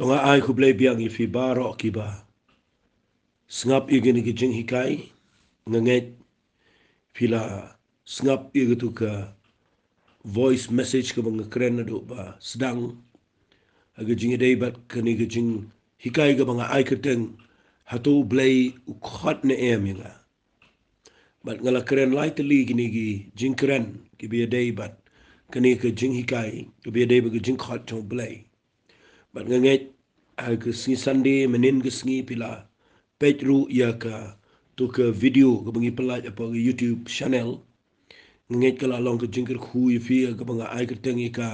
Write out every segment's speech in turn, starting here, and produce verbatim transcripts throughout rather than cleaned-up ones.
To nga ai khublei biang ïa phi baroh kiba sngap ïa kane ka jinghikai. Nga ngeit phi la sngap ïa katu ka voice message kaba nga kren naduh ba sdang ha ka jingïadei bad kane ka jinghikai kaba nga ai kyrteng, Hato U Blei u khot ne em ïa nga? Bad nga la kren lai tylli kine ki jingkren kiba ïadei bad kane ka jinghikai kaba ïadei bad ka jingkhot jong U Blei. Bad nga ngeit ha ka sngi Sunday mynhynnin ka sngi phi la peit ruh ïa katu ka video kaba ngi pyllait hapoh ka YouTube channel. Nga ngeit ka la long ka jingkyrkhu ïa phi ïa kaba nga ai kyrteng ïa ka,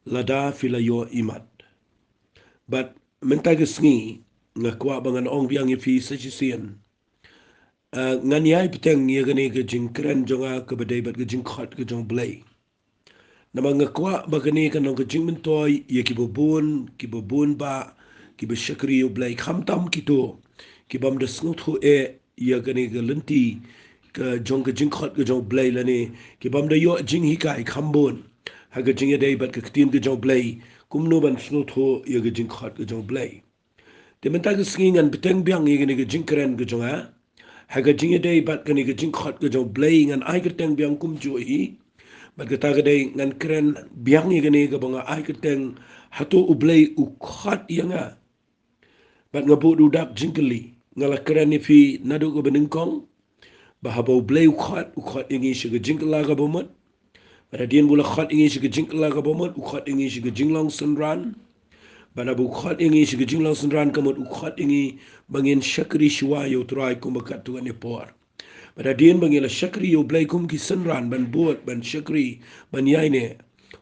Lada Phi La Ïoh Imat. Bad mynta ka sngi nga kwah ba ngan ong biang ïa phi sa shisien. Ah, ngan ïai bteng ïa kane ka jingkren jong nga kaba dei bad ka jingkhot ka jong U Blei. Namar nga kwah ba kane kan long ka jingmyntoi ïa kiba bun, kiba bun bah kiba shakri ïa U Blei, khamtam kito kibym da sngewthuh eh ïa kane ka lynti ka jong ka jingkhot ka jong U Blei lane kibym da ïoh jinghikai kham bun ha ka jingïadei bad ka ktien ka jong U Blei, kumno ban sngewthuh ïa ka jingkhot ka jong U Blei. Te mynta ka sngi ngan bteng biang ïa kane ka jingkren ka jong nga ha ka jingïadei bad kane ka jingkhot ka jong U Blei. Ngan ai kyrteng biang kumjuh hi. Bad kata ka dei ngan kren biang ïa kane kaba nga ai kyrteng, Hato U Blei u khot ïa nga? Bad nga buh da u dak jingkylli. Nga la kren ïa phi naduh kaba nyngkong ba haba U Blei u khot, u khot ïa ngi sha ka jingkylla kaba mut. Bad hadien ba u la khot ïa ngi sha ka jingkylla kaba mut, u khot ïa ngi sha ka jinglong synran. Bad haba u khot ïa ngi sha ka jinglong synran ka mut, u khot ïa ngi ba ngin shakri shuwa ïa U Trai kumba katto katne por. Bad hadien ba ngi la shakri ïa U Blei kum ki synran ban bud, ban shakri, ban ïaineh,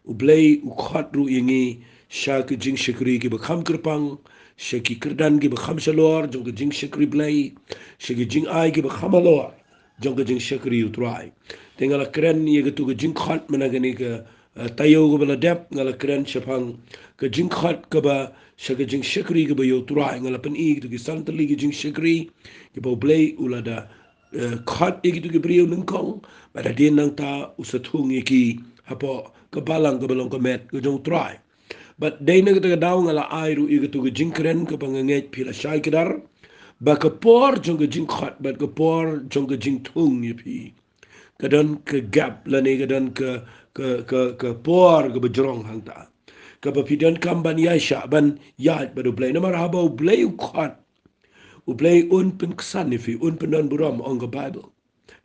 U Blei u khot ruh ïa ngi sha ki jingshakri kiba kham kyrpang, sha ki kyrdan kiba kham shalor jong ka jingshakri Blei, sha ki jingai kiba kham halor jong ka jingshakri U Trai. Te nga la kren ïa katu ka jingkhot mynta kane ka, eh, taïew kaba la dep, nga la kren shaphang ka jingkhot kaba sha ka jingshakri kaba ïa U Trai. Nga la pyni katu ki san tylli ki jingshakri kiba U Blei u la da, eh, khot ïa kitu ki briew nyngkong, bad hadien nangta u sa thung ïa ki hapoh ka balang kaba long ka met ka jong U Trai. Bad dei na kata ka daw nga la ai ruh ïa katu ka jingkren kaba nga ngeit phi la shai kdar ba ka por jong ka jingkhot bad ka por jong ka jingthung ïa phi ka don ka gap lane ka don ka, ka, ka, ka por kaba jrong hangta kaba phi donkam ban ïaishah, ban ïaid bad U Blei. Namar haba U Blei u khot, U Blei un pynksan ïa phi, un pyndonburom, ong ka Baibl.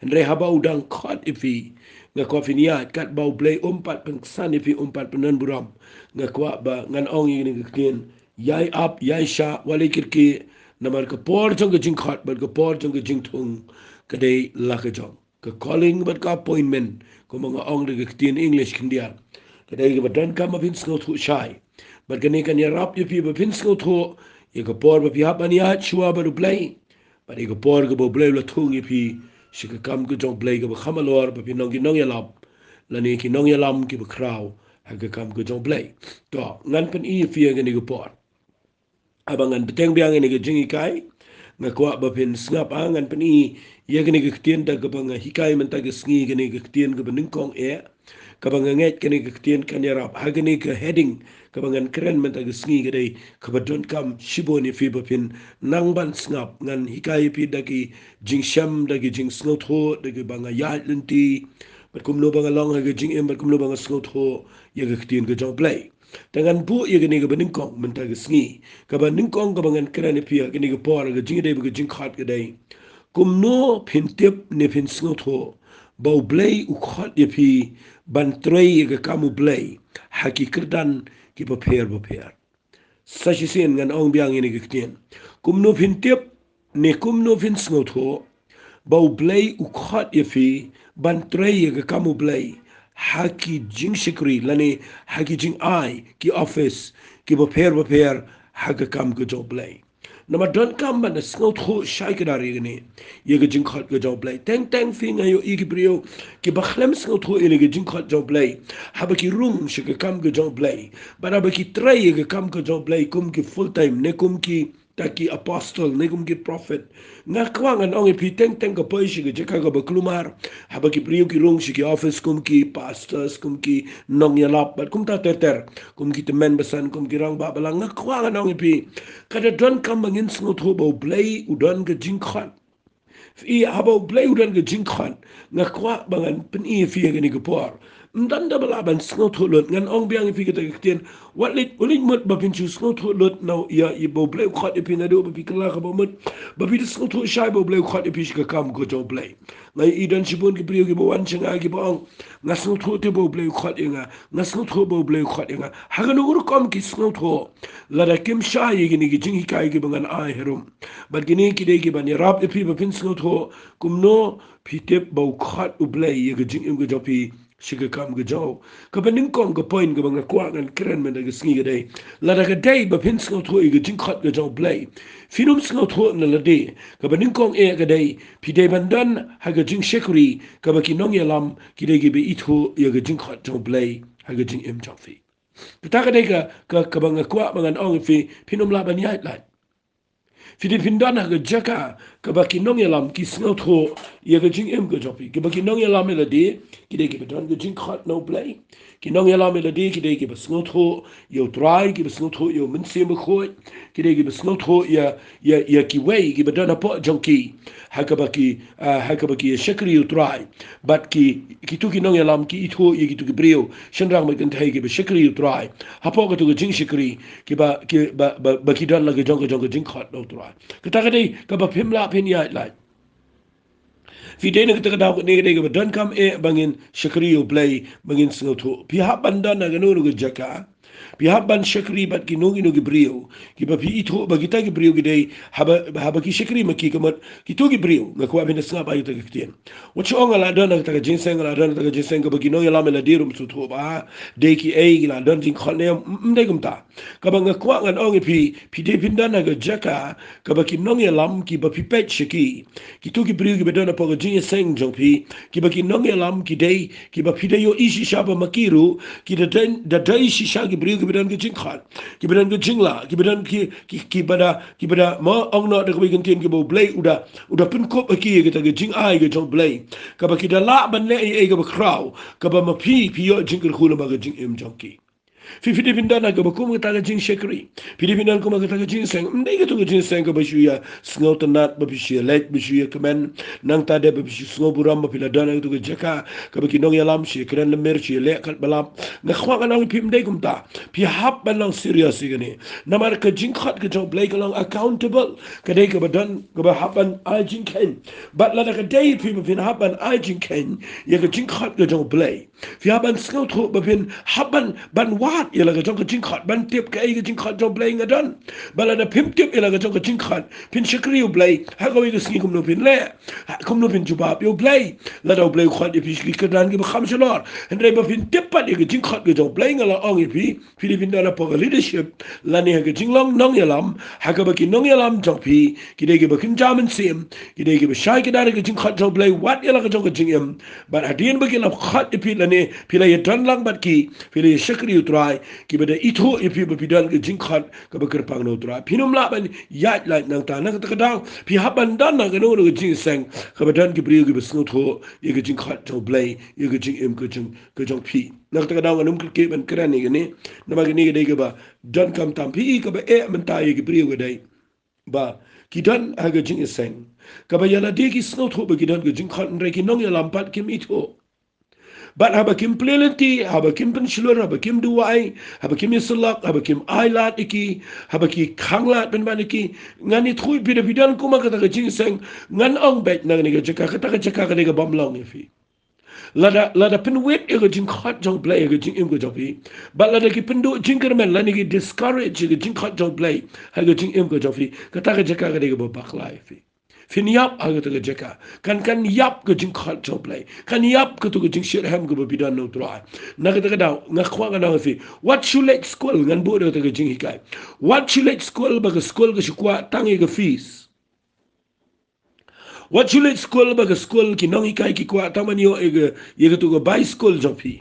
Hynrei haba u dang khot ïa phi, nga kwah phin ïaid, katba U Blei um pat pynksan ïa phi, um pat pyndonburom, nga kwah ba ngan ong ïa kane ka ktien, ïai ap, ïaishah, wat leit kyrkieh, namar ka por jong ka jingkhot bad ka por jong ka jingthung ka dei la ka jong. Ka calling bad ka appointment, kumba nga ong da ka ktien English khyndiat, ka dei kaba donkam ba phin sngewthuh shai. Bad kane kan ïarap ïa phi ba phin sngewthuh ïa ka por ba phi hap ban ïaid shuwa bad U Blei, bad ïa ka por kaba U Blei u la thung ïa phi sha ka kam ka jong U Blei kaba kham halor, ba phin long ki nongïalap lane ki nongïalam kiba khraw ha ka kam ka jong U Blei. To, ngan pyni ïa phi ïa kane ka por. Haba ngan bteng biang ïa kane ka jinghikai, nga kwah ba phin sngap, ah, ngan pyni ïa kane ka ktien da kaba nga hikai mynta ka sngi, kane ka ktien kaba nyngkong eh, kaba nga ngeit kane ka ktien kan ïarap ha kane ka heading kaba ngan kren mynta ka sngi, ka dei kaba donkam shibun ïa phi ba phin nang ban sngap. Ngan hikai ïa phi da ki jingshem, da ki jingsngewthuh, da kiba nga ïaid lynti, bad kumno ba nga long ha ka jingim, bad kumno ba nga sngewthuh ïa ka ktien ka jong U Blei. Te ngan buh ïa kane kaba nyngkong mynta ka sngi. Kaba nyngkong kaba ngan kren ïa phi ha kane ka por ha ka jingïadei bad ka jingkhot ka dei, kumno phin tip ne phin sngewthuh ba U Blei u khot ïa phi ban trei ïa ka kam U Blei ha ki kyrdan kiba pher bapher. Sa shisien ngan ong biang ïa kane ka ktien. Kumno phin tip ne kumno phin sngewthuh ba U Blei u khot ïa phi ban trei ïa ka kam U Blei ha ki jingshakri lane ha ki jingai, ki office kiba pher bapher ha ka kam ka jong U Blei. Namar donkam ban da sngewthuh shai kdar ïa kane, ïa ka jingkhot ka jong U Blei. Teng teng phi, nga ïohi ki briew kiba khlem sngewthuh ïa kane ka jingkhot jong U Blei, haba ki rung sha ka kam ka jong U Blei, bad haba ki trei ïa ka kam ka jong U Blei kum ki full time ne kum ki da ki apostle, ne kum ki prophet. Nga kwah ngan ong ïa phi, teng teng ka poi sha ka jaka kaba kulmar, haba ki briew ki rung sha ki office kum ki pastors, kum ki nongïalap bad kumta ter ter, kum ki tymmen basan, kum ki rangbah balang. Nga kwah ngan ong ïa phi, ka da donkam ba ngin sngewthuh ba U Blei u don ka jingkhot. Phi, haba U Blei u don ka jingkhot, nga kwah ba ngan pyni ïa phi ha kane ka por. Ym don da ba lah ban sngewthuh lut. Ngan ong biang ïa phi kata ka ktien, wat leit, wat leit mut ba phin shu sngewthuh lut na ïa, ïa ba U Blei u khot ïa phi, naduh ba phi kylla kaba mut ba phi da sngewthuh shai ba U Blei u khot ïa phi sha ka kam ka jong U Blei. Nga ïohi don shibun ki briew kiba wan sha nga kiba ong, nga sngewthuh te ba U Blei u khot ïa nga, nga sngewthuh ba U Blei u khot ïa nga. Ha kano ka rukom ki sngewthuh? Lada kim shai ïa kine ki jinghikai kiba ngan ai harum. Bad kine ki dei kiban ïarap ïa phi ba phin sngewthuh kumno phi tip ba u khot U Blei ïa ka jingim ka jong phi sha ka kam ka jong u. Kaba nyngkong ka point kaba nga kwah ngan kren mynta ka sngi ka dei, lada ka dei ba phin sngewthuh ïa ka jingkhot ka jong U Blei, phin ym sngewthuh na lade. Kaba nyngkong eh ka dei, phi dei ban don ha ka jingshakri kaba ki nongïalam ki dei kiba ithuh ïa ka jingkhot jong U Blei ha ka jingim jong phi. Kata ka dei ka, ka, kaba nga kwah ba ngan ong ïa phi, phin ym lah ban ïaid lait. Phi dei phin don ha ka jaka kaba ki nongïalam ki sngewthuh ïa ka jingim ka jong phi. Kaba ki nongïalam ïa lade ki dei kiba don ka jingkhot na U Blei. Ki nongïalam ïa lade ki dei kiba sngewthuh ïa U Trai, kiba sngewthuh ïa U Mynsiem Bakhuid, ki dei kiba sngewthuh ïa, ïa, ïa kiwei kiba don hapoh jong ki, ha kaba ki, ah, ha kaba ki ïa shakri ïa U Trai. Bad ki, kito ki nongïalam ki ithuh ïa kito ki briew shynrang bad kynthei kiba shakri ïa U Trai hapoh kato ka jingshakri, kiba, kiba, ba, ba ki don la ka jong ka jong ka jingkhot na U Trai. Kata ka dei kaba phim lah phin ïaid lait. Phi dei na kata ka daw, kane ka dei kaba donkam eh ba ngin shakri ïa U Blei, ba ngin sngewthuh. Phi hap ban don ha kano kano ka jaka, phi hap ban shakri bad kino kino ki briew kiba phi ithuh ba kita ki briew ki dei, haba, haba ki shakri ma ki, ka mut kito ki briew, nga kwah phin da sngap ïa kata ka ktien. Wat shu ong nga la don ha kata ka jingseng, nga la don ha kata ka jingseng kaba ki nongïalam ïa lade ruh ym sngewthuh ba dei kiei, ki la don jingkhot ne em. Ym, ym dei kumta. Kaba nga kwah ngan ong ïa phi, phi dei phin don ha ka jaka kaba ki nongïalam kiba phi peit sha ki, kito ki briew kiba don hapoh ka jingïaseng jong phi, kiba ki nongïalam ki dei, kiba phi da ïohi shisha ba ma ki ruh ki da don, da dei shisha ki briew kiba don ka jingkhot, kiba don ka jinglah, kiba don ki, ki, kiba da, kiba da, mo, ong noh da kawei ka ktien, kiba U Blei u da, u da pynkup ha ki ïa kata ka jingai ka jong U Blei, kaba ki da lah ban leh ïa, ïa kaba khraw, kaba ma phi, phi ïoh jingkyrkhu lyngba ka jingim jong ki. Phi, phi dei phin don ha kaba kum kata ka jingshakri. Phi dei phin don kum ha kata ka jingseng. Ym dei kato ka jingseng kaba shu ïa sngewtynnat, ba phi shu ïa leit, ba shu ïa kmen. Nangta de ba phi shu sngew burom ba phi la don ha kato ka jaka kaba ki nongïalam shu ïa kren lymmer, shu ïa leh katba lap. Nga kwah ngan ong ïa phi, ym dei kumta. Phi hap ban long serious ïa kane. Namar ka jingkhot ka jong U Blei ka long accountable. Ka dei kaba don, kaba hap ban ai jingkheiñ. Bad lada ka dei phi ba phin hap ban ai jingkheiñ ïa ka jingkhot ka jong U Blei, phi hap ban sngewthuh ba phin hap ban, ban wad ïa la ka jong ka jingkhot, ban tip kaei ka jingkhot jong U Blei nga don. Ba lada phim tip ïa la ka jong ka jingkhot, phin shakri ïa U Blei ha kawei ka sngi, kumno phin leh? Ha, kumno phin jubab ïa U Blei lada U Blei u khot ïa phi sha ki kyrdan kiba kham shalor? Hynrei ba phin tip pat ïa ka jingkhot ka jong U Blei, nga la ong ïa phi, phi dei phin don hapoh ka leadership lane ha ka jinglong nongïalam, ha kaba ki nongïalam jong phi ki dei kiba kynja mynsiem, ki dei kiba shai kdar ïa ka jingkhot jong U Blei wat ïa la ka jong ka jingim. Bad hadien ba ki la khot ïa phi lane phi la ïa don lang bad ki, phi la ïa shakri ïa U Trai, kiba da ithuh ïa phi ba phi don ka jingkhot kaba kyrpang na U Trai. Phin ym lah ban ïaid lait nangta. Na kata ka daw phi hap ban don ha kano kano ka jingseng kaba don ki briew kiba sngewthuh ïa ka jingkhot jong U Blei ïa ka jingim ka jong, ka jong phi. Na kata ka daw ngan ym kyrkieh ban kren ïa kane, namar kane ka dei kaba donkam tam. Phi, kaba eh mynta ïa ki briew ka dei ba ki don ha ka jingïaseng kaba ïa lade ki sngewthuh ba ki don ka jingkhot, hynrei ki nongïalam pat kim ithuh. Bad haba kim plie lynti, haba kim pynshlur, haba kim duwai, haba kim ïasyllok, haba kim ai lad ïa ki, haba ki khang lad pynban ïa ki, ngan ïathuh ïa phi, da phi don kum ha kata ka jingseng, ngan ong beit na kane ka jaka, kata ka jaka ka dei ka bym long ïa phi. Lada, lada pynwit ïa ka jingkhot jong U Blei ha ka jingim ka jong phi, bad lada ki pynduh jingkyrmen lane ki discourage ïa ka jingkhot jong U Blei ha ka jingim ka jong phi, kata ka jaka ka dei kaba bakla ïa phi. Phin ïap ha kata ka jaka. Kan, kan ïap ka jingkhot jong U Blei. Kan ïap kato ka jingshitrhem kaba phi don na U Trai. Na kata ka daw nga kwah ngan ong ïa phi, wat shu leit skul, ngan buh da kata ka jinghikai. Wat shu leit skul ba ka skul ka shu kwah tang ïa ka fees. Wat shu leit skul ba ka skul ki nonghikai ki kwah tang ban ïoh ïa ka, ïa kato ka bai skul jong phi.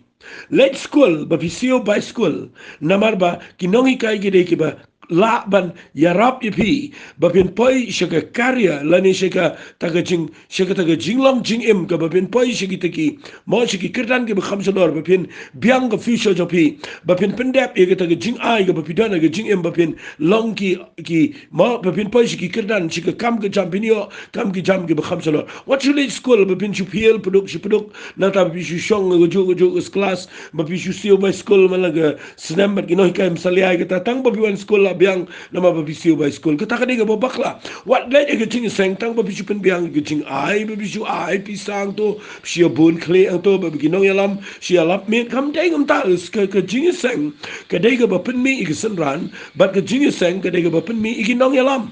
Leit skul ba phi siew bai skul. Namar ba ki nonghikai ki dei kiba lah ban ïarap ïa phi ba phin poi sha ka career lane sha kata ka jing, sha kata ka jinglong jingim kaba phin poi sha kita ki, mo, sha ki kyrdan kiba kham shalor, ba phin biang ka future jong phi, ba phin pyndep ïa kata ka jingai kaba phi don ha ka jingim, ba phin long ki, ki, mo, ba phin poi sha ki kyrdan, sha ka kam ka jam, phin ïoh kam ka jam kiba kham shalor. Wat shu leit skul ba phin shu fail pduk shu pduk, nangta ba phi shu shong ha kajuh kajuh ka class, ba phi shu siew bai skul man la ka snem bad ki nonghikai ym salia ïa kata, tang ba phi wan skul la biang namar ba phi siew bai skul. Kata ka dei kaba bakla. Wat leit ha ka jingïaseng tang ba phi shu pynbiang ka jingai, ba phi shu ai pisa hangto, phi shu ïabun khlieh hangto, ba ki nongïalam shu ïalap miet. Kam dei kumta. Ka, ka jingïaseng ka dei kaba pynmih ïa ka synran, bad ka jingïaseng ka dei kaba pynmih ïa ki nongïalam.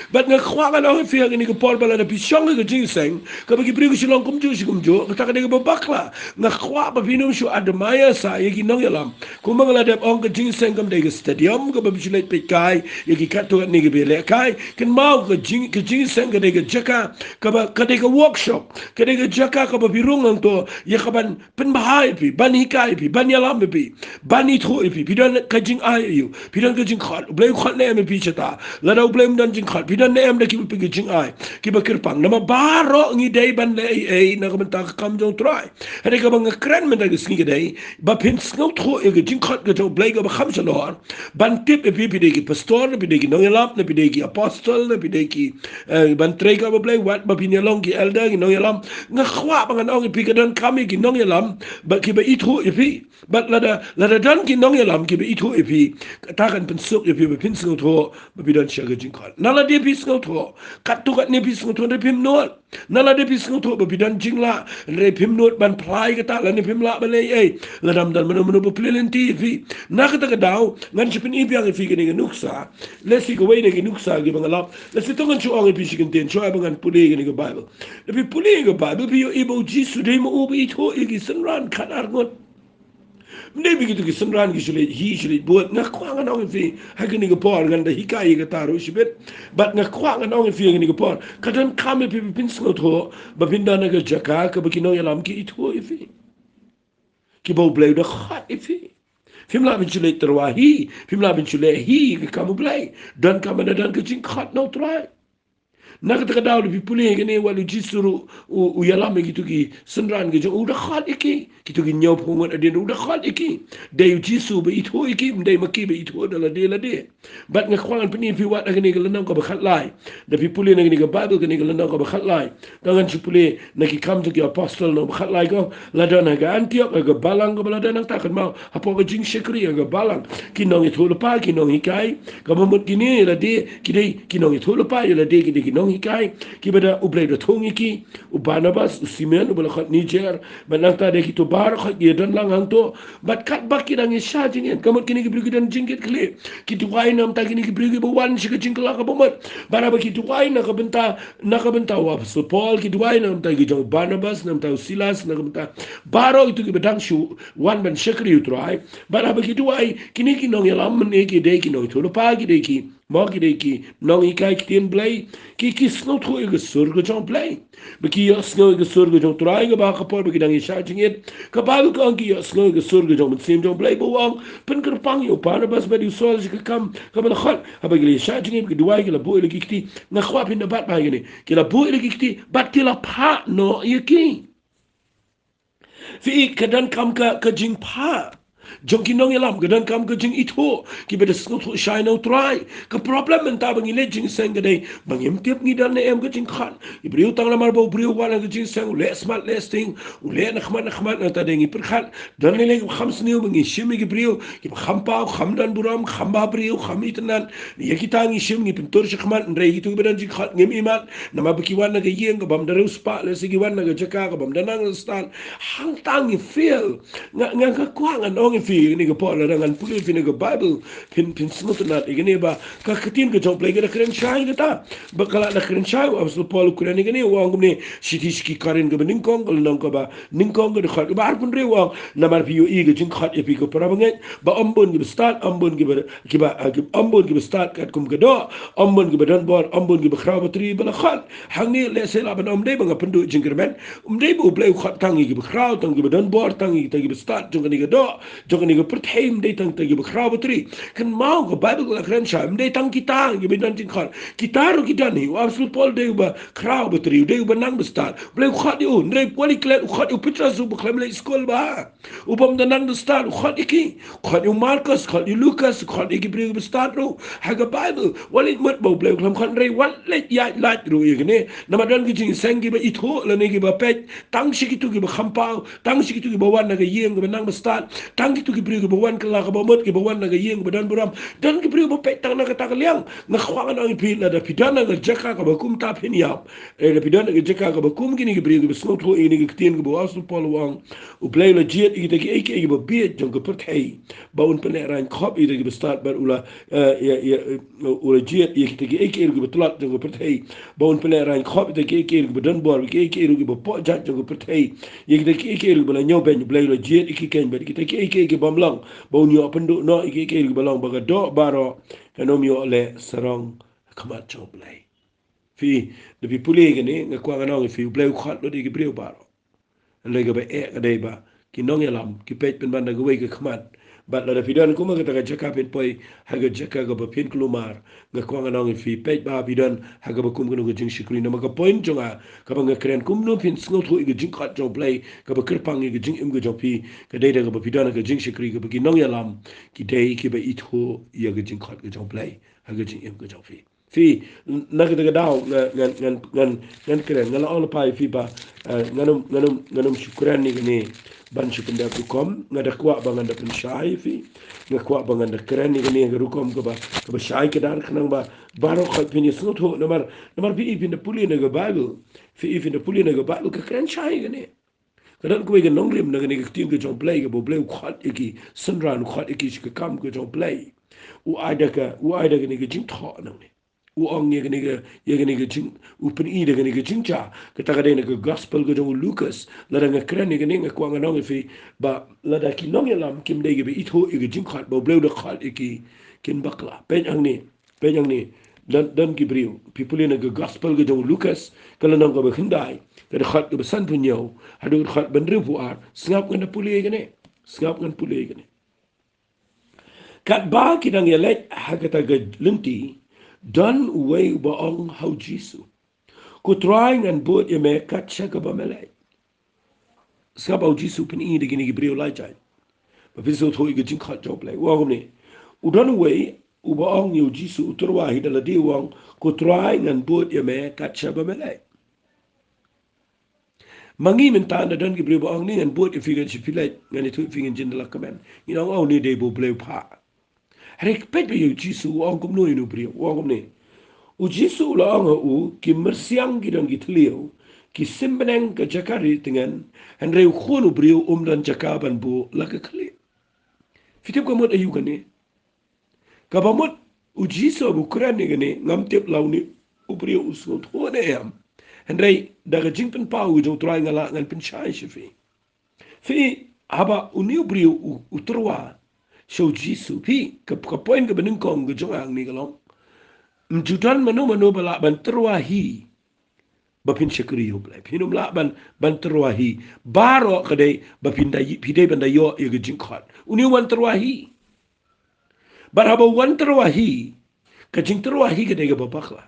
Bad nga kwah ngan ong ïa phi ha kane ka por ba lada phi shong ha ka jingïaseng kaba ki briew ki shu long kumjuh shu kumjuh, kata ka dei kaba bakla. Nga kwah ba phin ym shu admire sa ïa ki nongïalam. Kumba nga la dep ong, ka jingïaseng kam dei ka stadium kaba phi shu leit peitkai ïa ki katto katne kiba ïalehkai. Kynmaw, ka jing, ka jingïaseng ka dei ka jaka kaba, ka dei ka workshop, ka dei ka jaka kaba phi rung hangto ïa kaban pynbha ïa phi, ban hikai ïa phi, ban ïalam ïa phi, ban ithuh ïa phi. Phi don ka jingai aiu? Phi don ka jingkhot? U Blei u khot ne em ïa phi shata? Lada U Blei um don jingkhot, phi don ne em da kiba phi ka jingai kiba kyrpang? Namar baroh ngi dei ban leh ei ei na ka bynta ka kam jong U Trai. Hynrei kaba nga kren mynta ka sngi ka dei ba phin sngewthuh ïa ka jingkhot ka jong U Blei kaba kham shalor, ban tip ïa phi, phi dei ki pastor ne phi dei ki nongïalap ne phi dei ki apostle ne phi dei ki, eh, ban trei ka ba Blei, wat ba phin ïalong ki elder, ki nongïalam. Nga kwah ba ngan ong ïa phi, ka donkam ïa ki nongïalam ba kiba ithuh ïa phi. Bad lada, lada don ki nongïalam kiba ithuh ïa phi, kata kan pynsuk ïa phi ba phin sngewthuh ba phi don sha ka jingkhot. Nalade phi sngewthuh, katto katne phi sngewthuh, hynrei phim nud. Nalade phi sngewthuh ba phi don jinglah, hynrei phim nud ban phla ïa kata, lane phim lah ban leh ei ei, lada ym don mano mano ba plie lynti ïa phi. Na kata ka daw ngan sa pyni biang ïa phi kane ka nuksa. Lehse kawei na ki nuksa kiba nga lap. Lehse to ngan shu ong ïa phi shi kyntien, shuwa ba ngan pule ïa kane ka Baibl. Lada phi pule ïa ka Baibl, phi ïohi ba U Jisu dei ma u ba ithuh ïa ki synran khatar ngut. Ym dei ba kito ki synran ki shu leit hi shu leit bud. Nga kwah ngan ong ïa phi ha kane ka por, ngan da hikai ïa kata ruh shibit. Bad nga kwah ngan ong ïa phi ha kane ka por, ka donkam ïa phi ba phin sngewthuh ba phin don ha ka jaka kaba ki nongïalam ki ithuh ïa phi, kiba U Blei u da khot ïa phi. Phim lah ban shu leit tyrwa hi, phim lah ban shu leh hi ka kam U Blei. Donkam ban da don ka jingkhot na U Trai. Na kata ka daw lada phi pule ïa kane, wat la U Jisu ruh u, u ïalam ïa kito ki synran ki jong u, u da khot ïa ki. Kito ki hynñiewphew ngut hadien ruh u da khot ïa ki. Dei U Jisu ba ithuh ïa ki, ym dei ma ki ba ithuh da lade lade. Bad nga kwah ngan pyni ïa phi wat ha kane ka lynnong kaba khatlai. Lada phi pule na kane ka Baibl, kane ka lynnong kaba khatlai. To ngan shu pule na Ki Kam jong ki Apostol lynnong ba khatlai, ka ong, la don ha ka Antiok, ha ka balang kaba la don nangta, kynmaw, hapoh ka jingshakri ha ka balang, ki nongïathuhlypa, ki nonghikai, kaba mut kine ïa lade ki dei ki nongïathuhlypa, ïa lade ki dei ki nonghikai, kiba da U Blei u da thung ïa ki, u Barnabas, u Simeon uba la khot Niger, bad nangta de kito baroh ki ïadon lang hangto. Bad katba ki dang ïashah jingit, ka mut kine ki briew ki don jingkitkhlieh, ki duwai na ka bynta kine ki briew kiba wan sha ka jingkylla kaba mut. Bad haba ki duwai na ka bynta, na ka bynta u Apostol Paul, ki duwai na ka bynta ki jong u Barnabas, na ka bynta u Silas, na ka bynta baroh kito kiba dang shu wan ban shakri ïa U Trai. Bad haba ki duwai, kine ki nongïalam mynne ki dei ki nongïathuhlypa, ki dei ki, mo, ki dei ki nonghikai ktien Blei, ki, ki sngewthuh ïa ka sur ka jong U Blei. Ba ki ïohsngew ïa ka sur ka jong U Trai, kaba ha ka por ba ki dang ïashah jingit, ka Baibl ka ong ki ïohsngew ïa ka sur ka jong U Mynsiem jong U Blei ba u ong, pynkyrpang ïa u Barnabas bad ïa u Saul sha ka kam kaba la khot. Haba ki la ïashah jingit, ki duwai, ki la buh ïa la ki kti. Nga kwah phin da bat bha ïa kane. Ki la buh ïa la ki kti bad ki la phah noh ïa ki. Phi i, ka donkam ka, ka jingphah jong ki nongïalam, ka donkam ka jingithuh, kiba da sngewthuh shai na U Trai. Ka problem mynta ba ngi leit jingïaseng ka dei ba ngim tip ngi don ne em ka jingkhot. Ki briew, tang namar ba u briew u wan ha ka jingïaseng, u leh smat leh sting, u leh na khmat na khmat, nangta de ngi pyrkhat. Don lei lei kiba kham sniew ba ngi shim ïa ki briew kiba kham paw, kham don burom, kham bhabriew, kham itynnad. Ïa kita ngi shim, ngi pyntur sha khmat, hynrei kito kiba don jingkhot ngim ïohi mat. Namar ba ki wan na ka ïing kaba ym don riewspah, lehse ki wan na ka jaka kaba ym don nongstad. Hangta ngi fail. Nga, nga, nga kwah ngan ong ïa phi ha kane ka por, lada ngan pule ïa phi na ka Baibl, phin, phin sngewtynnad ïa kane ba ka ktien ka jong U Blei ka da kren shai ïa kata. Ba ka la da kren shai, u Apostol Paul u kren ïa kane, u ong kumne, Shithi sha ki Korinth kaba nyngkong, ka lynnong kaba nyngkong, ka dkhot kaba arphew hynriew, u ong, namar phi ïohi ka jingkhot ïa phi ko para bangeit, ba ym bun kiba stad, ym bun kiba, kiba, ah, ki, ym bun kiba stad katkum ka doh, ym bun kiba don bor, ym bun kiba khraw batri ba la khot. Hangne lehse lah ban ong, ym dei ba nga pynduh jingkyrmen, ym dei ba U Blei u khot tang ïa kiba khraw, tang kiba don bor, tang ïa kita kiba stad jong kane ka doh. jong kane ka pyrthei ym dei tang kita kiba khraw ba tri. Kynmaw ka Baibl ka la kren shai, ym dei tang kita kiba don jingkhot. Kita ruh ki don hi, u Apostol Paul dei uba khraw ba tri, u dei uba nang ba stad. U Blei u khot ïa u, hynrei wat ïa klet, u khot ïa u Petros uba khlem leit skul bha, u bym da nang da stad, u khot ïa ki, u khot ïa u Markos, u khot ïa u Lukas, u khot ïa ki briew kiba stad ruh. Ha ka Baibl wat leit mut ba U Blei u khlem khot, hynrei wat leit ïaid lait ruh ïa kane. Namar don ki jingïaseng kiba ithuh lane kiba peit tang sha kito kiba kham paw, tang sha kito kiba wan na ka ïing kaba nang ba stad, tang kito ki briew kiba wan kylla kaba mut, kiba wan na ka ïing kaba don burom. Don ki briew ba peit tang na kata ka liang. Nga kwah ngan ong ïa phi, lada phi don ha ka jaka kaba kumta phin ïap. Eh, lada phi don ha ka jaka kaba kum kine ki briew kiba sngewthuh ïa kine ki ktien kaba u Apostol Paul u ong, U Blei u la jied ïa kita kiei kiei kiba bieit jong ka pyrthei ba un pynlehraiñ khop ïa kita kiba stad, bad u la, eh, ïa, ïa, u la jied ïa kita kiei kiei ruh kiba tlot jong ka pyrthei ba un pynlehraiñ khop ïa kita kiei kiei ruh kiba don bor, kiei kiei ruh kiba pohjait jong ka pyrthei, ïa kita kiei kiei ruh kiba la ñiewbeiñ. U Blei u la jied ïa ki keiñ, bad kita kiei kiei ki bym long ba un ïoh pynduh noh ïa kiei kiei ruh kiba long, ba ka doh baroh kan ym ïoh leh sarong ha khmat jong U Blei. Phi, da phi pule ïa kane, nga kwah ngan ong ïa phi, U Blei u khot lut ïa ki briew baroh. Hynrei kaba eh ka dei ba ki nongïalam ki peit pynban da kawei ka khmat. Bad lada phi don kum ha kata ka jaka phin poi ha ka jaka kaba phin kulmar, nga kwah ngan ong ïa phi, peit ba phi don ha kaba kum kano ka jingshakri. Namar ka point jong nga kaba nga kren, kumno phin sngewthuh ïa ka jingkhot jong U Blei kaba kyrpang ïa ka jingim ka jong phi, ka dei da kaba phi don ha ka jingshakri, kaba ki nongïalam ki dei kiba ithuh ïa ka jingkhot ka jong U Blei ha ka jingim ka jong phi. Phi, na kata ka daw, nga, ngan, ngan, ngan, ngan kren, nga la ong lypa ïa phi ba, eh, ngan ym, ngan ym, ngan ym shu kren ïa kane ban shu pyndep rukom, nga da kwah ba ngan da pynshai ïa phi, nga kwah ba ngan da kren ïa kane ha ka rukom kaba, kaba shai kdar, khnang ba baroh khoit phin ïa sngewthuh, namar, namar phi i phin da pule na ka Baibl, phi i phin da pule na ka Baibl, ka kren shai ïa kane. Ka don kawei ka nongrim na kane ka ktien ka jong U Blei, kaba U Blei u khot ïa ki synran, u khot ïa ki sha ka kam ka jong U Blei. U ai da ka, u ai da kane ka jingthoh nangne. U ong ïa kane ka, ïa kane ka jing, u pyni da kane ka jingjia. Kata ka dei na ka gospel ka jong u Lukas. Lada nga kren ïa kane, nga kwah ngan ong ïa phi ba lada ki nongïalam kim dei kiba ithuh ïa ka jingkhot ba U Blei u da khot ïa ki, kin bakla. Peit hangne, peit hangne, don, don ki briew. Phi pule na ka gospel ka jong u Lukas, ka lynnong kaba khyndai, ka dkhot kaba sanphew hynñiew haduh ka dkhot ba hynriewphew ar. Sngap, ngan da pule ïa kane. Sngap, ngan pule ïa kane. Katba ki dang ïaleit ha kata ka lynti, don uwei uba ong ha u Jisu, Ko Trai, ngan bud ïa me kat sha kaba me leit. Sngap, u Jisu u pyni da kine ki briew lai jait ba phin sngewthuh ïa ka jingkhot jong U Blei. U ong kumne, u don uwei uba ong ïa u Jisu, u tyrwa hi da lade, u ong, Ko Trai, ngan bud ïa me kat sha ba me leit. Ma ngi mynta, lada don ki briew ba ong, ngan bud ïa phi kat sha ba phi leit, ngan ïathuh ïa phi, ngin jin da la kmen. Ngin ong, oh, une dei ba U Blei u phah. Hynrei peit ba ïa u Jisu u ong kumno ïa une u briew, u ong kumne. U Jisu u la ong ha u, ki myrsiang ki don ki thliew, ki sim bneng ka jaka rieh tngen, hynrei u Khun u briew um don jaka ban buh la ka khlieh. Phi tip ka mut aïu kane? Kaba mut u Jisu haba u kren ïa kane, ngam tip la une u briew u sngewthuh ne em. Hynrei da ka jingpynpaw ka jong u Trai nga lah ngan pynshai sha phi. Phi, haba une u briew u, u tyrwa sha u Jisu, phi, ka, ka point kaba nyngkong ka jong nga hangne ka long, ym ju don mano mano ba lah ban tyrwa hi ba phin shakri ïa U Blei. Phin ym lah ban, ban tyrwa hi. Baroh ka dei ba phin da, phi dei ban da ïoh ïa ka jingkhot. Une u wan tyrwa hi. Bad haba u wan tyrwa hi, ka jingtyrwa hi ka dei kaba bakla.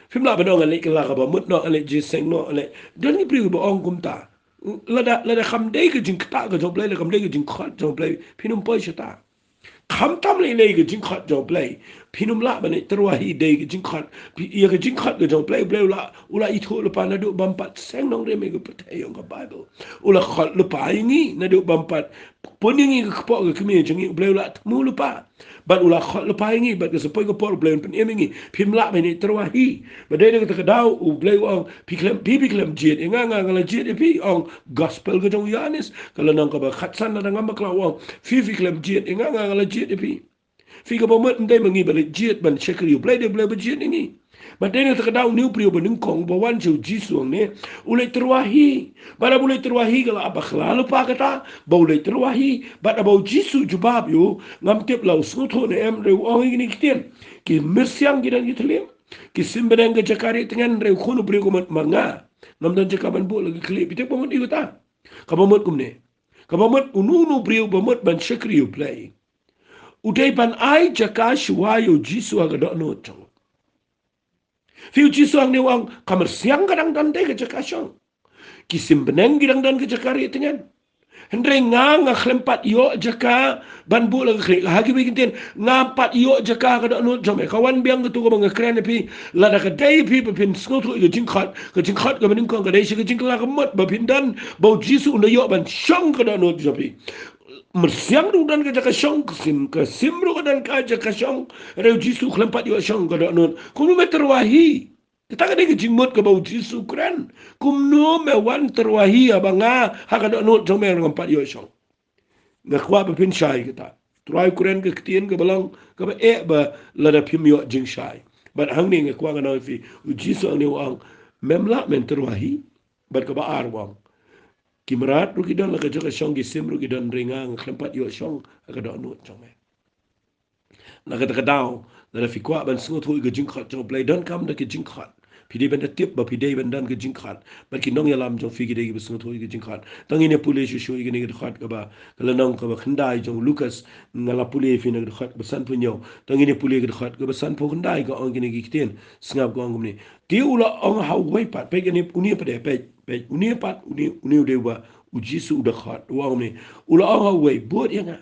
Phim lah ban ong, ngan leit kylla kaba mut noh, ngan leit jingïaseng noh, ngan leit. Don ki briew kiba ong kumta. Lada, lada kam dei ka jingktah ka jong U Blei, lada kam dei ka jingkhot jong U Blei, phin ym poi shata. Khamtam lei lei ka jingkhot jong U Blei, phin ym lah ban leit tyrwa hi da ka jingkhot. Phi, ïa ka jingkhot ka jong U Blei, U Blei u la, u la ithuh lypa naduh bym pat seng nongrim ïa ka pyrthei, ong ka Baibl. U la khot lypa ïa ngi naduh bym pat pun ïa ngi ha ka kpoh ka kmie jong ngi, U Blei u la thmu lypa. Bad u la khot lypa ïa ngi, bad ka sa poi ka por U Blei un pynim ïa ngi. Phim lah ban leit tyrwa hi. Bad dei na kata ka daw U Blei u ong, phi khlem, phi, phi khlem jied ïa nga, nga, nga la jied ïa phi, ong gospel ka jong u Ïoannis, ka lynnong kaba khatsan, lada ngam bakla, u ong, phi, phi khlem jied ïa nga, nga, nga la jied ïa phi. Phi, kaba mut ym dei ma ngi ba leit jied ban shakri, U Blei dei U Blei ba jied ïa ngi. Bad dei na kata ka daw une u briew ba nyngkong ba wan sha u Jisu hangne, u leit tyrwa hi. Bad haba u leit tyrwa hi ka la bakla lypa kata ba u leit tyrwa hi. Bad haba u Jisu u jubab ïa u, ngam tip la u sngewthuh ne em, hynrei u ong ïa kine ki ktien, ki myrsiang ki don ki thliew, ki sim bneng ka jaka rieh tngen, hynrei u Khun u briew ka mut ma nga, ngam don jaka ban buh la ka khlieh. Phi tip kaba mut aïu kata? Kaba mut kumne. Kaba mut uno uno u briew ba mut ban shakri ïa U Blei, u dei ban ai jaka shuwa ïa U Jisu ha ka dohnud jong u. Phi, U Jisu hangne u ong, ka myrsiang ka dang don tei ka jaka shong. Ki sim bneng ki dang don ka jaka rieh tngen. Hynrei nga, nga khlem pat ïoh jaka ban buh la ka khlieh. Ha kiwei ki ktien, nga pat ïoh jaka ha ka dohnud jong me. Ka wan biang katu kaba nga kren ïa phi, lada ka dei phi ba phin sngewthuh ïa ka jingkhot, ka jingkhot kaba nyngkong ka dei sha ka jingkylla ka mut ba phin don, ba U Jisu un da ïoh ban shong ha ka dohnud jong phi. Myrsiang ruh don ka jaka shong, ka sim, ka sim ruh ka don ka jaka shong. Hynrei U Jisu khlem pat ïoh shong ha ka dohnud. Kumno me tyrwa hi? Kata ka dei ka jingmut kaba U Jisu u kren. Kumno me wan tyrwa hi haba nga ha ka dohnud jong me ruh ngam pat ïoh shong? Nga kwah ba phin shai kata. Trai u kren ka ktien kaba long kaba eh ba lada phim ïoh jingshai. Bad hangne nga kwah ngan ong ïa phi, U Jisu hangne u ong, mem lah men tyrwa hi. Bad kaba ar u ong, ki mrad ruh ki don la ka jaka shong, ki sim ruh ki don, hynrei nga, nga khlem pat ïoh shong ha ka dohnud jong me. Na kata ka daw, lada phi kwah ban sngewthuh ïa ka jingkhot jong U Blei, donkam da ka jingkhot. Phi dei ban da tip ba phi dei ban don ka jingkhot. Bad ki nongïalam jong phi ki dei kiba sngewthuh ïa ka jingkhot. To ngin ïa pule shuh shuh ïa kane ka dkhot kaba, ka lynnong kaba khyndai jong u Lukas, nga la pule ïa phi na ka dkhot kaba sanphew hynñiew. To ngin ïa pule ïa ka dkhot kaba sanphew khyndai, ka ong kine ki ktien. Sngap, ka ong kumne. Te u la ong ha uwei pat, peit kane, une pat de, peit, peit, une pat, une, une u dei uba U Jisu u da khot. U ong kumne. U la ong ha uwei, bud ïa nga.